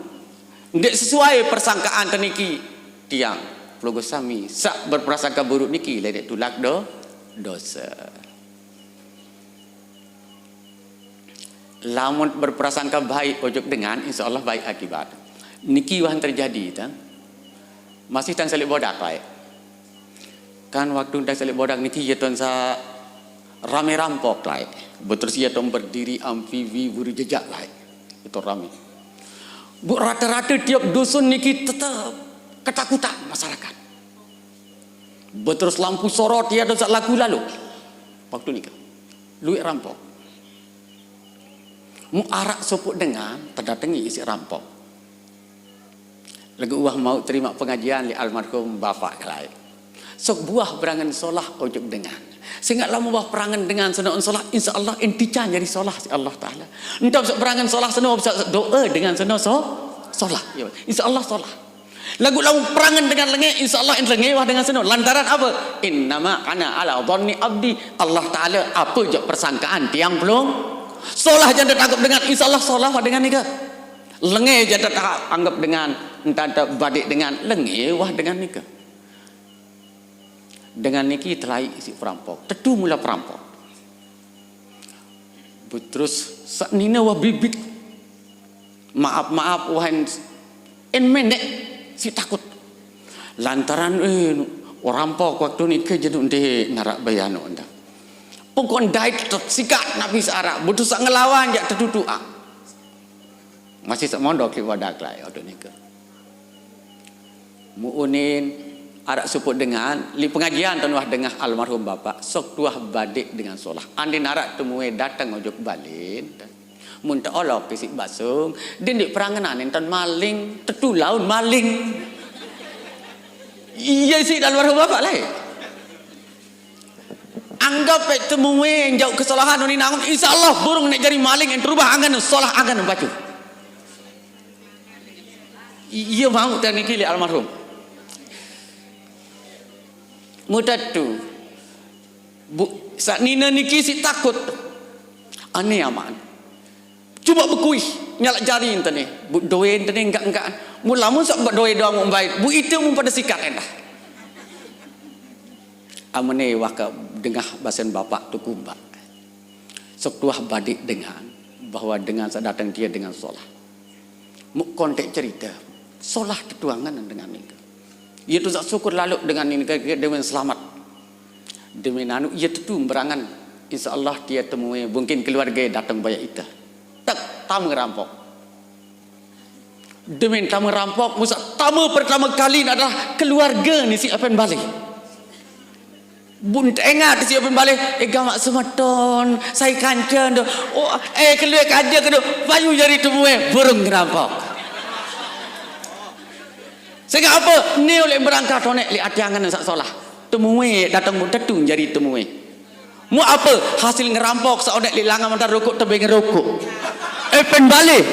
ndik sesuai persangkaan teniki tiang pelugu sami sak berprasangka buruk niki ledek tulak do dosa. Lamun berprasangka baik ojok dengan, insya Allah baik akibat. Niki wah terjadi ta. Masih tang selik bodak baik. Kan waktu tang selik bodak niki ya tuan sa rame rampok baik. Betul ya tuan berdiri amfibi buru jejak baik. Itu rame. Bu rata-rata tiap dusun niki tetap ketakutan masyarakat. Betul lampu sorot ya tuan sa laku lalu. Waktu nika. Luit rampok. Mu arak sopok dengan tedatengi isi rampok. Lagu uwah mau terima pengajian li almarhum bapak kelai. Sok buah berangan solah ojok dengan. Sehingga lama buah perangan dengan seno solah, insya Allah intican jadi solah si Allah Taala. Entah sok berangan solah seno bisa doa dengan seno so solah. Ya, insya Allah solah. Lagu laung perangan dengan lengi, insya Allah in lengi wah dengan seno. Lantaran apa? Innama ana ala dhanni abdi. Allah Taala apa je persangkaan tiang pelung. Solah jangan tertangkap dengan, insya Allah solah wah dengan nika. Lengi jangan tertangkap anggap dengan, entah terbadik dengan, lengi wah dengan nika. Dengan niki telai isi perampok. Tetu mula perampok. Terus sak nine wah bibit. Maaf-maaf wah en, en mendek si takut. Lantaran eh, orang pok waktu nike jadi ndek narak bayano enda. Pokok ndai tetap sikat nak bisa arak. Butuh sak ngelawan jak tetutu ah. Masih sak mondok di wadah kelai waktu nike. Mu unin arak suput dengan li pengajian tuan wah dengah almarhum bapak sok tuah badik dengan solah. Andin arak temue datang ojo kebalin. Mun tak olok isi basung, dindik perangenan intan maling, tetu laun maling. Iya isi almarhum bapak lai. Anggap pek temue jauh kesalahan unin angun, insya Allah burung nek jari maling yang terubah angan solah angan baca. Iya mau tadi kili almarhum. Muda tu. Bu, sak nina niki si takut. Aneh aman. Cuma bekuih nyalak jari ente ni. Bu doe ente ni enggak-enggak. Mu lamun sak buat doe doang mu baik. Bu itu mu pada sikat endah. Amene waka dengah basen bapak tu kumbak. Sok tuah badik dengan bahwa dengan sak datang dia dengan solah. Muk kontek cerita, solah tetuangan dengan nika. Ia tu sak syukur lalu dengan nika demen selamat. Demen anu ia tetu berangan. Insya Allah dia temui mungkin keluarga datang banyak ita. Tak tamu rampok. Demen tamu rampok musa tamu pertama kali adalah keluarga ni si Apen Bali. Bun tengah tu siapa balik, eh gamak semeton, saya kancan tu. Oh, eh keluar kaja ke tu, payu jari temue burung ngerampok. Sehingga apa? Ni oleh berangkat onek li ati angan sak solah. Temue datang mu tetu jari temue. Mu apa? Hasil ngerampok sak onek li langan mantar rokok tebing rokok. Epen balik.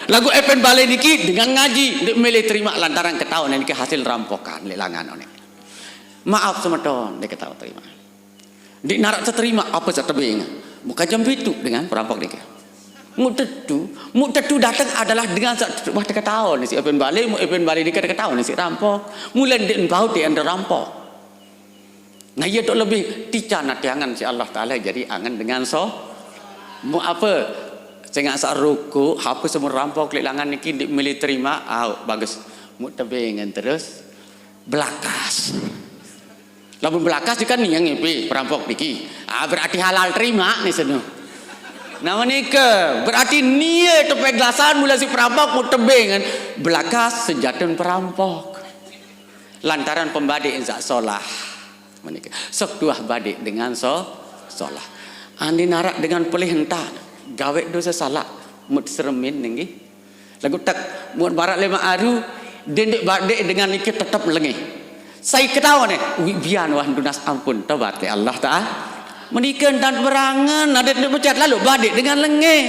Lagu epen balik niki dengan ngaji, ndik milih terima lantaran ketahuan niki hasil rampokan li langan onek. Maaf semeton, dia kata terima. Di narak terima apa sak tebing. Bukan jam itu dengan perampok dia. Mu tetu, mu tetu datang adalah dengan sak wah terketahuan si Epen Bali, mu Epen Bali dia ketahuan si rampok. Mula dia bau dia anda rampok. Nah, ia tu lebih tica nanti angan si Allah Taala jadi angan dengan so. Mu apa? Sengak sak ruku, apa semua rampok li langan niki di milih terima, au bagus. Mu tebing terus belakas. Lamun belakas kan nia ngipi perampok niki. Ah, berarti halal terima ni seno. Nama nika? Berarti nia tepeglasan mula si perampok mu tebing kan. Belakas sejatun perampok. Lantaran pembadik insak solah. Menika. Sok tuah badik dengan so solah. Andi narak dengan pelih entan. Gawek dosa salah. Mut seremin ninggi. Lagu tak muat barak lima aru, dendik badik dengan niki tetap lengeh. Saya ketawa nih, wi bian wah nunas ampun tobat ke Allah Taala. Menikah dan berangan, ada tidak pecat lalu badik dengan lengeh.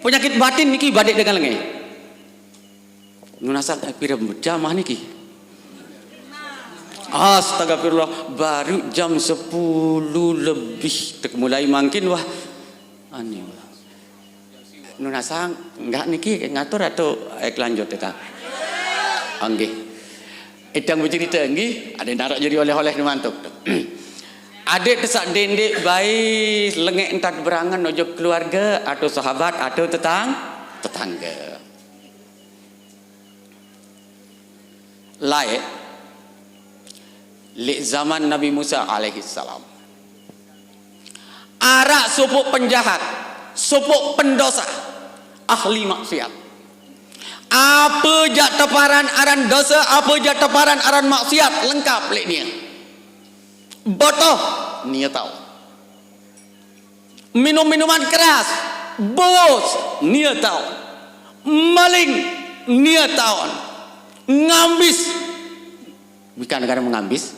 Penyakit batin niki badik dengan lengeh. Nunasan eh, pira jamah niki. Astagfirullah, baru jam sepuluh lebih tak mulai mangkin wah. Aneh. Nunasang, enggak niki ngatur atau eh, lanjut kita. Anggih. Idang bercerita anggih, ada narak jadi oleh-oleh mantuk. Adik tesak dendik baik lengek entat berangan ojo keluarga atau sahabat atau tetang tetangga. Lae, lek zaman Nabi Musa alaihissalam. Arak sopok penjahat, sopok pendosa, ahli maksiat. Apa jak teparan aran dosa, apa jak teparan aran maksiat, lengkap lek nia. Botoh, nia tahu. Minum minuman keras, bos, nia tahu. Maling, nia tahu. Ngambis, bukan negara mengambis.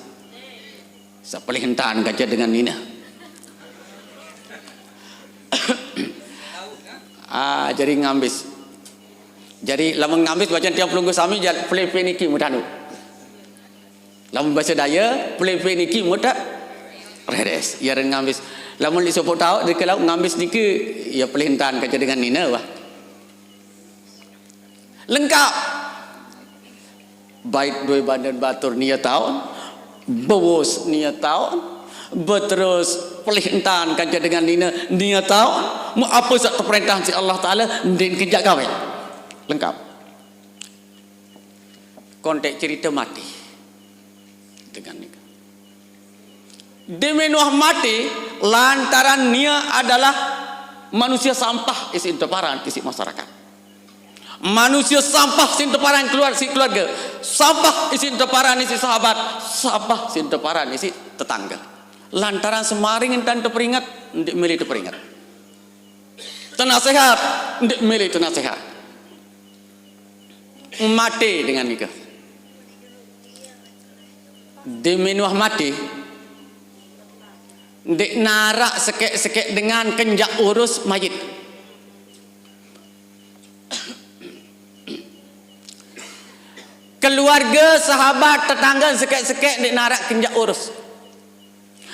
Sepelih entan kaca dengan nina. Ah, jadi ngambis. Jadi lamun ngambis baca tiang pelunggu sami jal pelipi niki mudanu. Lamun bahasa daya pelipi niki muda reres. Ya ren ngambis. Lamun di sopok tahu di kalau ngambis niki ya pelih entan kaca dengan nina wah. Lengkap. Baik dua badan batur nia taun, bos nia taun, Beterus pelih entan kance dengan nine, nie tau, mun ape saq teperintah siq Allah Taala, ndeq kenjak gaweq. Lengkap. Kontek cerite mate. Dengan nike. Deme Nuh mate, lantaran nie adalah manusie sampah isiq teparan isiq masyarakat. Manusie sampah siq teparan keluar siq keluarge, sampah isiq teparan isiq sahabat, sampah siq teparan isiq tetangge. Lantaran semaring entan teperinget, ndeq mele teperinget. Tenasehat, ndeq mele tenasehat. Mate dengan nike. Deme Nuh mate, ndeq naraq sekeq-sekeq dengan kenjak urus mayit. Keluarge, sahabat, tetangge sekeq-sekeq ndeq naraq kenjak urus.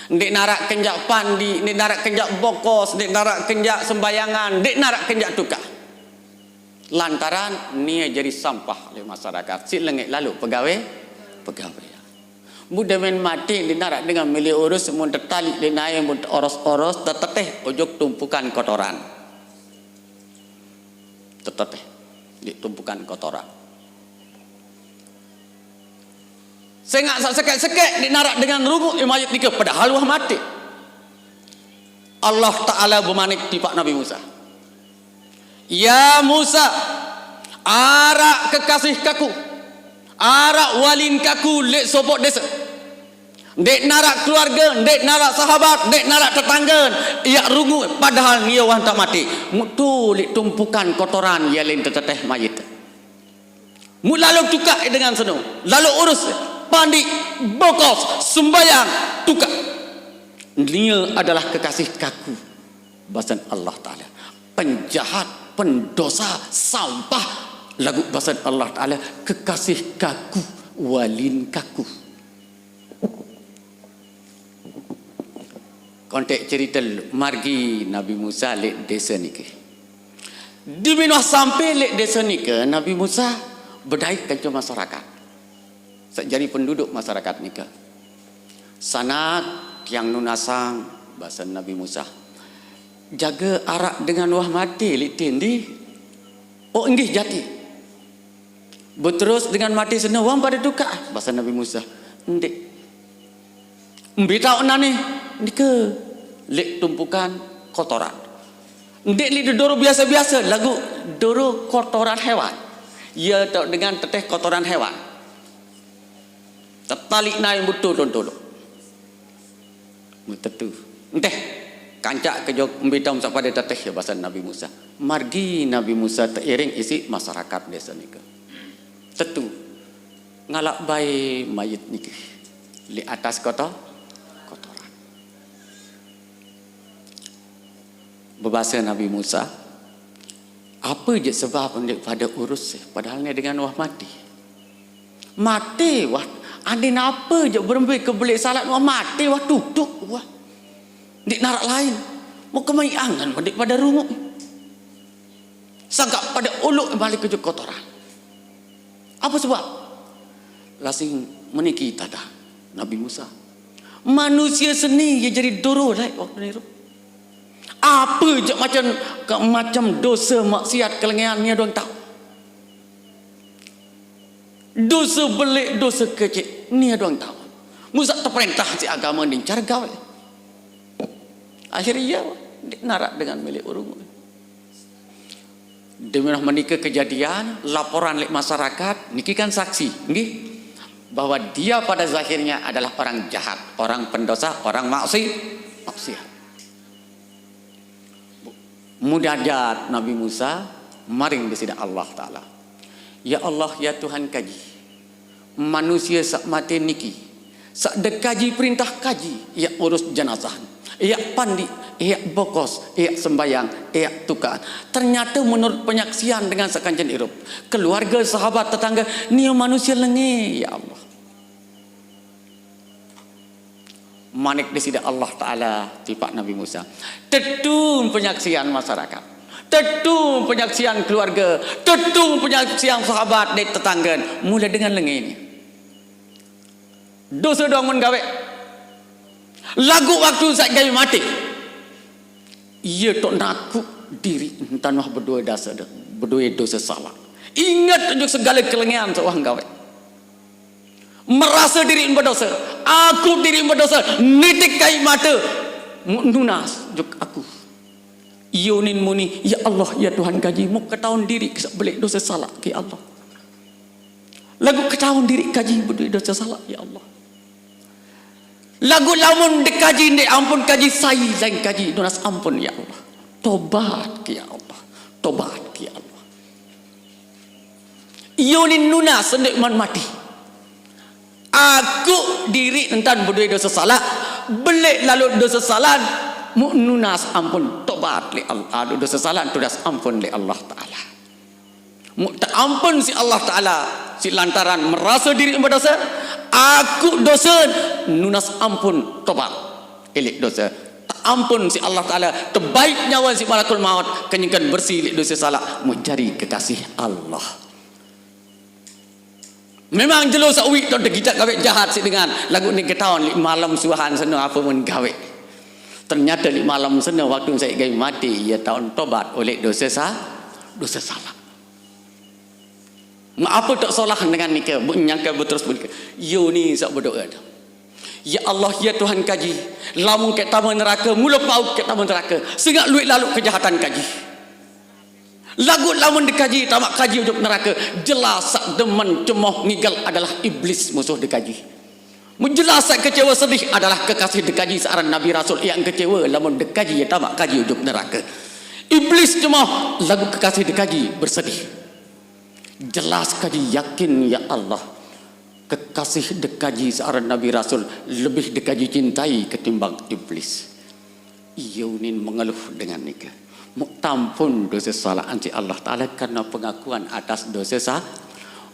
Ndeq naraq kenjak pandi, ndeq naraq kenjak bokos, ndeq naraq kenjak sembayangan, ndeq naraq kenjak tukaq. Lantaran nie jari sampah leq masyarakat, siq lengeq lalo pegawe, pegawean. Mun demen mate ndeq naraq dengan mele urus, mun tetaliq leq nae, mun teoros-oros, teteteh ojok tumpukan kotoran. Teteteh leq tumpukan kotoran. Sengaq saq sekeq-sekeq ndeq naraq dengan runguq mayit nike, padahal wah mate. Allah Taala bemanik tipaq Nabi Musa, "Ya Musa, araq kekasih Kaku, araq walin Kaku leq sopoq dese. Ndeq naraq keluarge, ndeq naraq sahabat, ndeq naraq tetangge, yaq runguq, padahal nie wah entan mate. Mutu leq tumpukan kotoran ie len teteteh mayit." Mun lalo tukaq dengan seno, lalo urus, pandi, bokos, sembayang, tukaq. Nie adalah kekasih Kaku, basen Allah Taala. Penjahat, pendosa, sampah, laguq basen Allah Taala, kekasih Kaku, walin Kaku. Kontek cerite margi Nabi Musa leq dese nike. Deme Nuh sampe leq dese nike, Nabi Musa bedait kance masyarakat saq jari penduduk masyarakat nike. "Sanak, tiang nunasang," basen Nabi Musa, "jage araq dengan wah mate leq tende?" "Oh, inggih jati." "Beterus dengan mate seno wah pade tukaq?" basen Nabi Musa. "Ndeq." "Mbe taoqnane?" "Nike leq tumpukan kotoran. Ndeq leq dedoro biase-biase, laguq doro kotoran hewan. Ie taoq dengan teteh kotoran hewan. Tetaliq nae mutu tolon-tolon." "Mutetu." "Enteh, kancaq ke jok mbe taoq saq pade teteh," basen Nabi Musa. Margi Nabi Musa teiring isiq masyarakat dese nike. "Tetu, ngalaq bae mayit niki leq atas koto-, kotoran." Bebase Nabi Musa, "Ape jaq sebab ndeq pade urus, padahal ne dengan wah mate? Mate wah, andin ape jaq berembe kebeleq salat wah mate wah tutuq wah. Ndeq naraq lain. Mau kemai angen ndeq pade runguq. Sangkaq pade oloq malik ojok kotoran. Ape sebab?" Lasing meniki tadah Nabi Musa, "Manusie seni ie jari doro laeq waktu niru. Ape jaq macem, macem dose maksiat kelengean nie doang taoq. Dose beleq, dose keceq nie doang taoq. Mun saq teperentah siq agame nincar gaweq." Akhir ie ndeq naraq dengan mele urung. Demi menike kejadian, laporan leq masyarakat, niki kan saksi, nggih, bahwa dia pada zahirnya adalah orang jahat, orang pendosa, orang maksi-, maksiat. Munajat Nabi Musa maring Deside Allah Taala. "Ya Allah, ya Tuhan kaji, manusie saq mate niki, saq de kaji perintah kaji, ie urus jenazah, ie pandi, ie bokos, ie sembayang, ie tukaq. Ternyate menurut penyaksian dengan saq kancen irup, keluarge, sahabat, tetangge, nie manusie lenge, ya Allah." Manik Deside Allah Taala tipaq Nabi Musa, "Tetu penyaksian masyarakat, tetu penyaksian keluarge, tetu penyaksian sahabat dait tetanggen, mule dengan lenge ni. Dose doang mun gaweq. Laguq waktu saq gawe mate, ie toq nakuk diriq entan wah bedoe dase, bedoe dose salaq. Inget ojok segale kelengean saq wah gaweq. Merase diriq bedose, akuq diriq bedose, nitik aiq mate, muq nunas ojok aku. Ie unin muni, "Ya Allah, ya Tuhan kaji, muq ketaon diriq saq beleq dose salaq, ya Allah. Laguq ketaon diriq kaji bedoe dose salaq, ya Allah. Laguq lamun dekaji ndeq ampun kaji, sai lain kaji nunas ampun, ya Allah. Tobat, ya Allah. Tobat, ya Allah." Ie unin nunas sendeqman mate. Akuq diriq entan bedoe dose salaq, beleq laloq dose salaq, muq nunas ampun tobat leq Allah, aduh, dose salaq tunas ampun leq Allah Taala. Muq teampun siq Allah Taala, siq lantaran merase diriq bedose, akuq dose nunas ampun tobat. Eleq dose teampun siq Allah Taala, tebait nyawe siq malakul maut, kenyeken bersi leq dose salaq, muq jari kekasih Allah. Memang jelo saq uiq taoqn tegitaq gaweq jahat siq dengan, laguq ndeq ketaon leq malem suahan seno ape mun gaweq. Ternyate leq malem seno waktu saq gawe mate, ie taoqn tobat oleq dose sa-, dose salaq. Muq ape toq solah dengan nike? Muq nyangke beterus begitu. Ie unin saq bedoe. Ya Allah, ya Tuhan kaji, lamun keq tame nerake, mule pauq keq tame nerake, sengaq lueq laloq kejahatan kaji. Laguq lamun dekaji, tamaq kaji ojok nerake, jelas saq demen cemoh ngigel adalah iblis, musuh dekaji. Muq jelas saq kecewe sedih adalah kekasih dekaji saq aran nabi rasul, ie kecewe lamun dekaji, tamaq kaji ojok nerake. Iblis cemoh, laguq kekasih dekaji bersedih. Jelas kaji yakin, ya Allah, kekasih dekaji saq aran nabi rasul lebih dekaji cintai ketimbang iblis. Ie unin mengeluh dengan nike. Muq tampun dose salaqan siq Allah Taala karena pengakuan atas dose sa-,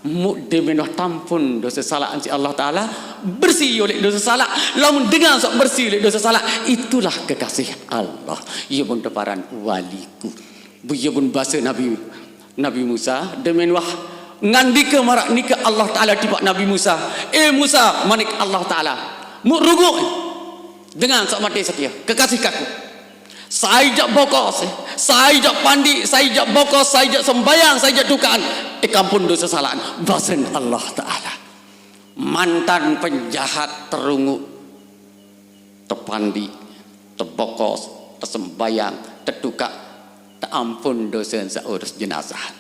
muq demen wah tampun dose salaqan siq Allah Taala, bersi oleq dose salaq. Lamun dengan saq bersi oleq dose salaq, itulah kekasih Allah. Ie beng teparan waliku. Ie beng base Nabi, Nabi Musa, demen wah ngandike maraq nike Allah Taala tipaq Nabi Musa, "Eh Musa," manik Allah Taala, "muq runguq dengan saq mate setie, kekasih kaku. Sai jaq bokos, sai jaq pandiq, sai jaq bokos, sai jaq sembayang, sai jaq tukaqan, teq ampun dose salaqan," basen Allah Taala. Mantan penjahat terunguq, tepandiq, tebokos, tesembayang, tetukaq, teampun dose saq urus jenazah.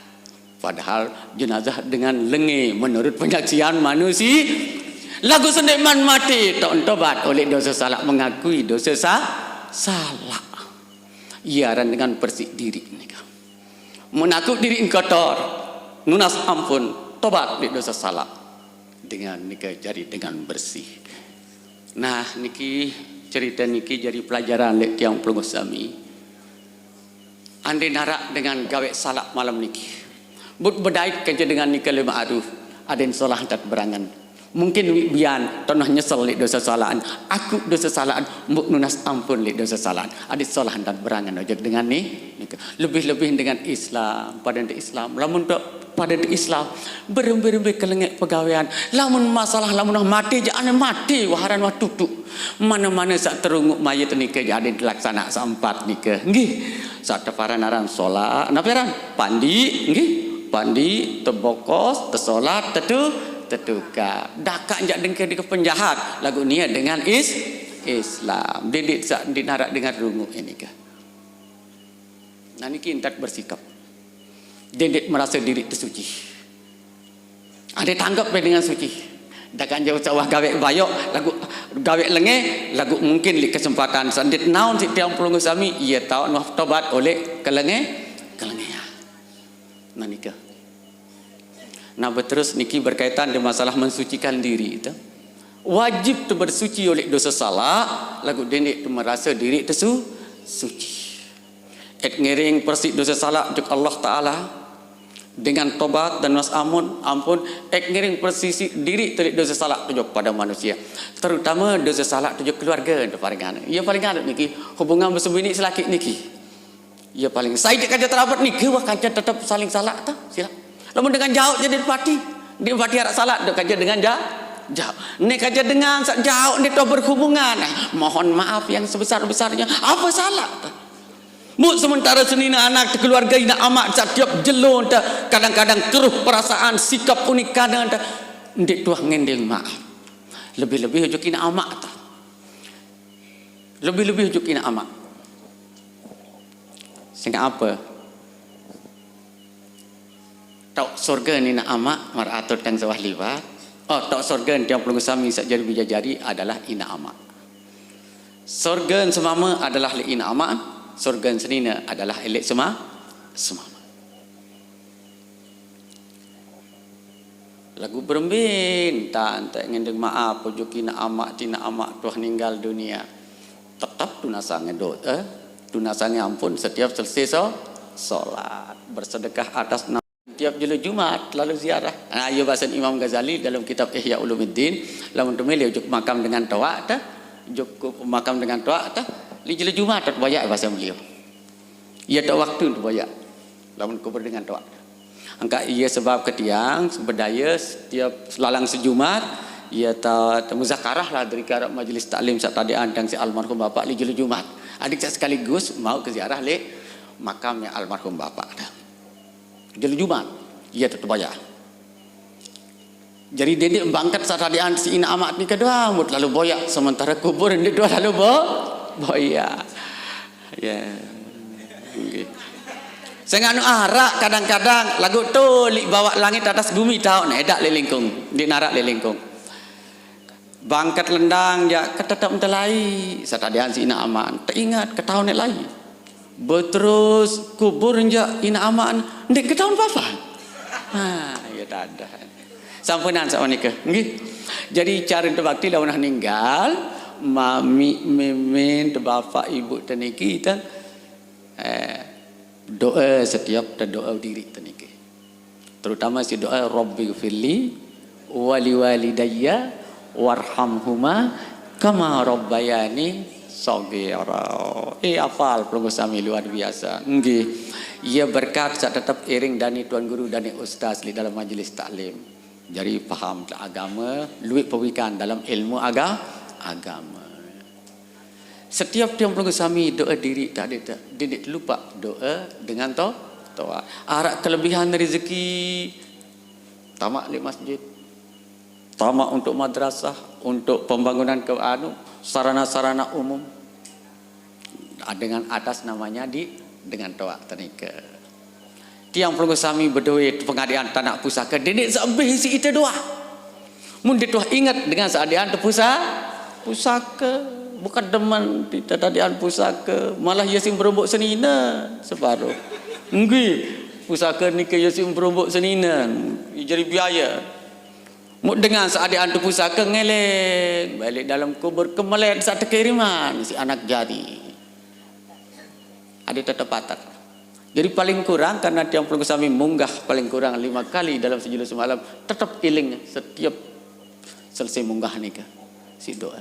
Padahal jenazah dengan lenge menurut penyaksian manusi. Laguq sendeqman mate, taoqn tobat oleq dose salaq, mengakui dose sa-, salaq. Ie aran dengan bersiq diriq nike. Mengaku diriq kotor, nunas ampun, tobat leq dose salaq. Dengan nike jari dengan bersih. Nah, niki cerite niki jari pelajaran leq tiang pelungguh sami. Adeqn araq dengan gaweq salaq malem niki. Mut bedait kance dengan nike leman aru, adeqn solah ntan berangen. Mungkin uiq bian, toqn wah nyesel leq dose salaqan. Akuq dose salaqan, mut nunas ampun leq dose salaqan. Adeqn solah ntan berangen ojok dengan ni-, nike. Lebih-lebih dengan Islam, pade ndeq Islam. Lamun toq pade ndeq Islam, berembe-rembe kelengeq pegawean. Lamun masalah, lamun wah mate, jaq ane mate, wah aran wah tutuq. Mane-mane saq terunguq mayit nike jaq adeqn telaksanaq saq empat nike. Nggih. Saq teparan aran solat, napi aran? Pandiq, nggih. Pandiq, tebokos, tesolat, tetu-, tetukaq. Dakaq jaq dengke-dengke penjahat, laguq nie dengan is-, Islam. Ndeq, ndeq saq ndeqn araq dengan runguq nike. Nah, niki ntan bersikap. Ndeq, ndeq merase diriq tesuci. Adeqn tanggep be dengan suci. Dakaq jaq saq wah gaweq bayoq, laguq gaweq lenge, laguq mungkin leq kesempatan saq ndeq naon siq tiang pelungguh sami, ie taoqn wah tobat oleq kelenge-, kelengean. Nah, nike. Nah, beterus niki berkaitan dengan masalah mensucikan diri itu. Wajib tebersuci oleq dose salaq, laguq ndeq, ndeq temerase diriq tesu-, suci. Et ngiring persiq dose salaq ojok Allah Taala dengan tobat dan nunas ampun, ampun, et ngiring persiq diriq teleq dose salaq ojok pade manusie. Terutame dose salaq ojok keluarge, ndeq paling anu. Ie paling anu niki, hubungan beseminiq selakiq niki. Ie paling, sai jaq kance terabet niki, wah kance tetep saling salaq ta, silaq. Lamun dengan jaoq jaq ndeq pati, ndeq pati araq salaq, ndeq kance dengan ja-, Jauh. Nek aja dengan sejauh ni toh berhubungan. Mohon maaf yang sebesar-besarnya. Apa salah? Bu, sementara senina anak keluarga ina amak setiap jelo ta kadang-kadang keruh perasaan sikap unik kana ta ndik tuah ngendeng maaf. Lebih-lebih ujuk ina amak ta. Lebih-lebih ujuk ina amak. Sehingga apa? Tok surga ni ina amak, mar atur tang sawah liwat. Oh, tok surga ni tiang pelungguh sami sak jari bijajari adalah ina amak. Surga semama adalah li ina amak, surga senina adalah elik sema semama. Lagu berembin, tak entek ngendeng maaf, pujuk ina amak, tina amak tuah ninggal dunia. Tetap tunasang doa, eh? Tunasang ampun setiap selesai so, solat. Bersedekah atas nama tiap jelo Jumat lalu ziarah. Nah, iya bahasan Imam Ghazali dalam kitab Ihya Ulumuddin, lamun temeli ujuk makam dengan toak ta, ujuk makam dengan toak ta, li jelo Jumat ta banyak bahasa beliau. Iya tak waktu tu banyak. Lamun kubur dengan toak. Angka iya sebab ke tiang, sebedaya setiap lalang sejumat, iya ta, ta muzakarah lah dari karap majlis taklim sak tadi antang si almarhum bapak li jelo Jumat. Adik sak sekaligus mau ke ziarah li makamnya almarhum bapak dah. Jelo Jumat, iya tetap bayar. Jadi dendik bangkat satadian si ina amat ni kedua mut lalu boyak sementara kubur ndik dua lalu bo boyak. Ya. Nggih. Senganu arak kadang-kadang lagu tu li bawak langit atas bumi tau ne dak lelingkung, di narak lelingkung. Bangkat lendang ja ketetap telai, satadian si ina amat teringat ketaun ne lai. Beterus kubur nja ina aman, ndik ketaun papa. Ha, ya dadah. Sampunan sak menika. Nggih. Jadi cara tebakti lawan ninggal, mami mimin te bapak ibu teniki te eh, doa setiap te doa diri teniki. Terutama si doa Rabbi firli wali walidayya warhamhuma kama rabbayani saghira. Eh, apal pelungguh sami luar biasa. Nggih. Ia berkat sak tetap iring dani tuan guru dani ustaz di dalam majlis taklim. Jadi paham agama, luit pewikan dalam ilmu aga, agama. Setiap tiang pelungguh sami doa diri tak ada tak didik lupa doa dengan to toa. Arak kelebihan rezeki tamak di masjid. Tamak untuk madrasah, untuk pembangunan ke anu, sarana-sarana umum. Dengan atas namanya di dengan toa tenika. Tiang pelungguh sami beduit pengadian tanak pusaka didik seabih isi ita doa. Mun dituah ingat dengan seadaan tu pusa pusaka. Bukan demen kita tadian pusaka, malah ia sing berombok senina separuh. Nggih, pusaka nika ia sing berombok senina. Ia jadi biaya. Muk dengan seadaan tu pusaka ngeleng balik dalam kubur kemelet sak tekiriman si anak jari. Ada tetap patar. Jadi paling kurang karena tiang pelungguh sami munggah paling kurang lima kali dalam sejulu semalam, tetap iling setiap selesai munggah nika si doa.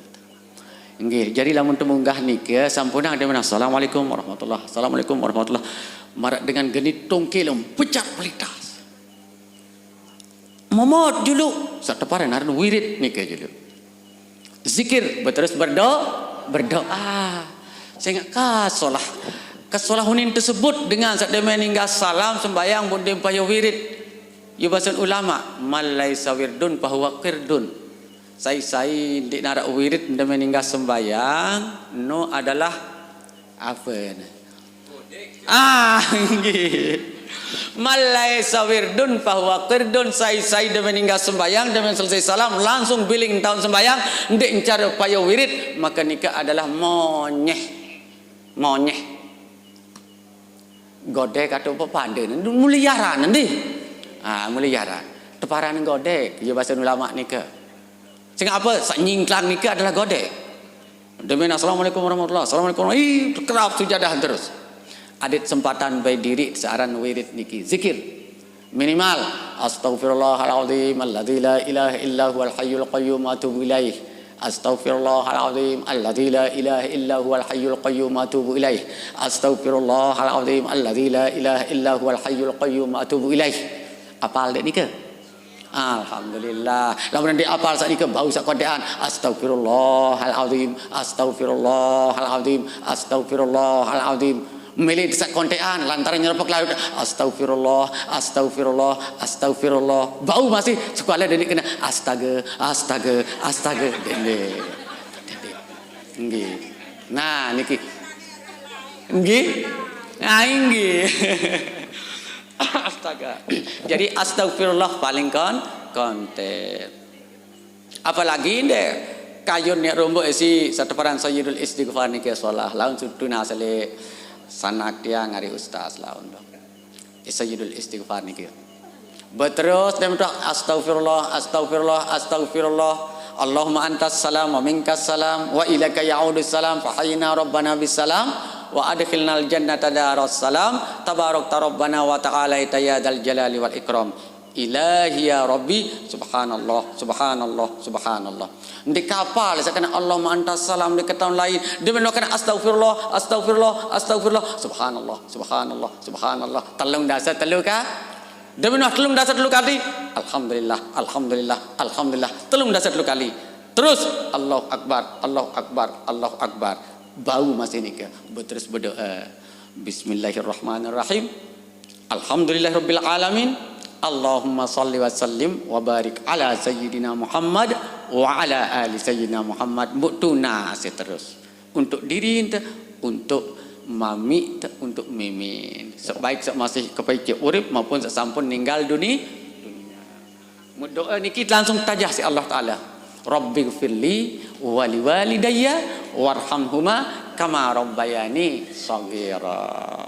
Nggih, jadi lamun temunggah nika sampun ada mana assalamualaikum warahmatullah, assalamualaikum warahmatullah. Marak dengan genit tongkelem pecah pelitas. Momot julu, satepara naran wirid nika julu. Zikir, beterus berdoa, berdoa. Sehingga kasolah. Kasolah unin tersebut dengan sak deme ninggal salam sembayang bunding paya wirid. Ya bahasan ulama, man laisa wirdun fahuwa qirdun. Sai-sai ndik narak wirid deme ninggal sembayang, no adalah apa ni? Ah, nggih. Man laisa wirdun fahuwa qirdun, sai-sai deme ninggal sembayang, deme selesai salam, langsung biling taun sembayang, ndik encara paya wirid, maka nika adalah monyeh. Monyeh. Godek atau apa pande ni, muliaran ni. Ah, muliaran. Teparan godek, ya bahasa ulama nika. Sehingga apa? Sak nyingklang nika adalah godek. Demi assalamualaikum warahmatullah. Assalamualaikum warahmatullah. Ih, kerap sujadah terus. Adit sempatan baik diri searan wirid niki. Zikir. Minimal. Astaghfirullahaladzim alladzi la ilaha illa huwal hayyul qayyum atubu ilaih. Astaghfirullahaladzim alladzi la ilaha illa huwal hayyul qayyum atubu ilaih. Astaghfirullahaladzim alladzi la ilaha illa huwal hayyul qayyum atubu ilaih. Apal dek nika? Alhamdulillah. Lamun ndeq apal saq nike, bau saq konteqan, "Astagfirullahalazim, astagfirullahalazim, astagfirullahalazim." Mele saq konteqan, lantaran nyerepek laut, "Astagfirullah, astagfirullah, astagfirullah." Bau masih, sekuale dendeq kene, "Astaga, astaga, astaga." Dendeq. Dendeq. Nggih. Nah, niki. Nggih. Nah, inggih. Astaga. Jadi astagfirullah paling kon-, konten. Apalagi ndeq kayun neq rombok isi sateparan Sayyidul Istighfar niki solah. Laun sutu nasele sanak tiang ari ustaz laun. Sayyidul Istighfar niki. Beterus dem doa, "Astagfirullah, astagfirullah, astagfirullah. Allahumma antas salam wa minkas salam wa ilaika ya'udus salam. Fahayyina rabbana bis salam wa adkhilnal jannata daras salam. Tabarakta rabbana wa ta'alaita ya dzal jalali wal ikram. Ilahi ya Rabbi, subhanallah, subhanallah, subhanallah." Ndeq kapal, saq kene Allahumma antas salam, ndeq ketaun lain. Demen kene astagfirullah, astagfirullah, astagfirullah, subhanallah, subhanallah, subhanallah. Telung dasa telu ka-, Demen telung dasa telu kali. Alhamdulillah, alhamdulillah, alhamdulillah. Telung dasa telu kali. Terus, Allahu Akbar, Allahu Akbar, Allahu Akbar. Bau masih nike. Beterus berdoa. Bismillahirrahmanirrahim. Alhamdulillahirabbil alamin. Allahumma salli wa sallim wa barik ala sayyidina Muhammad wa ala ali sayyidina Muhammad. Mbok tunas terus. Untuk diri ente, untuk mami ente, untuk mimin. Sebaik saq masih kepece urip maupun saq sampun ninggal duni-, dunia. Mun doa niki langsung tajah siq Allah Taala. "Rabbighfirli wa liwalidayya warhamhuma kama rabbayani shaghira."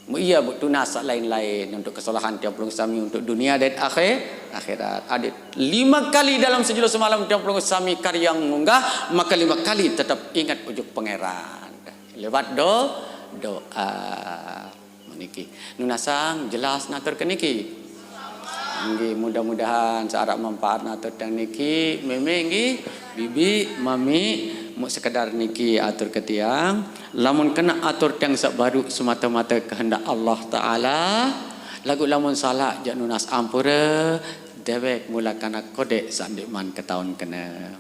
Mu iya, Bu, tunas saq lain-lain untuk kesolahan tiang pelungguh sami untuk dunia dait akhir-, akhirat. Adeq lime kali dalam sejelo semalam tiang pelungguh sami karya munggah, make lime kali tetep inget ojok Pangeran. Lewat do-, doa. Niki. Nunasang jelas natur ke niki? Nggih, mudah-mudahan saq araq manfaat natur tiang niki. Meme nggih, bibi, mami, muk sekedar niki atur ke tiang. Lamun kene atur tiang saq baruq semate-mate kehendak Allah Taala, laguq lamun salaq jaq nunas ampure, dewek mule kanak kodeq saq ndeqman ketaun kene.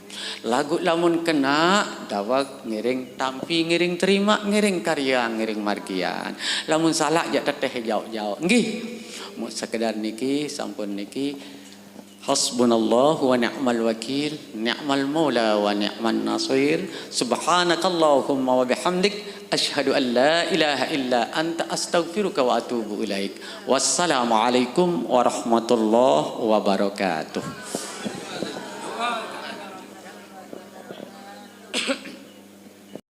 Laguq lamun kene, daweg ngiring tampi, ngiring terimaq, ngiring karya, ngiring margian. Lamun salaq jaq teteh jaoq-jaoq. Nggih. Muk sekedar niki, sampun niki. Hasbunallahu wa ni'mal wakil, ni'mal maula wa ni'man nasir. Subhanakallahumma wa bihamdik, asyhadu an la ilaha illa anta, astaghfiruka wa atubu ilaik. Wassalamualaikum warahmatullahi wabarakatuh.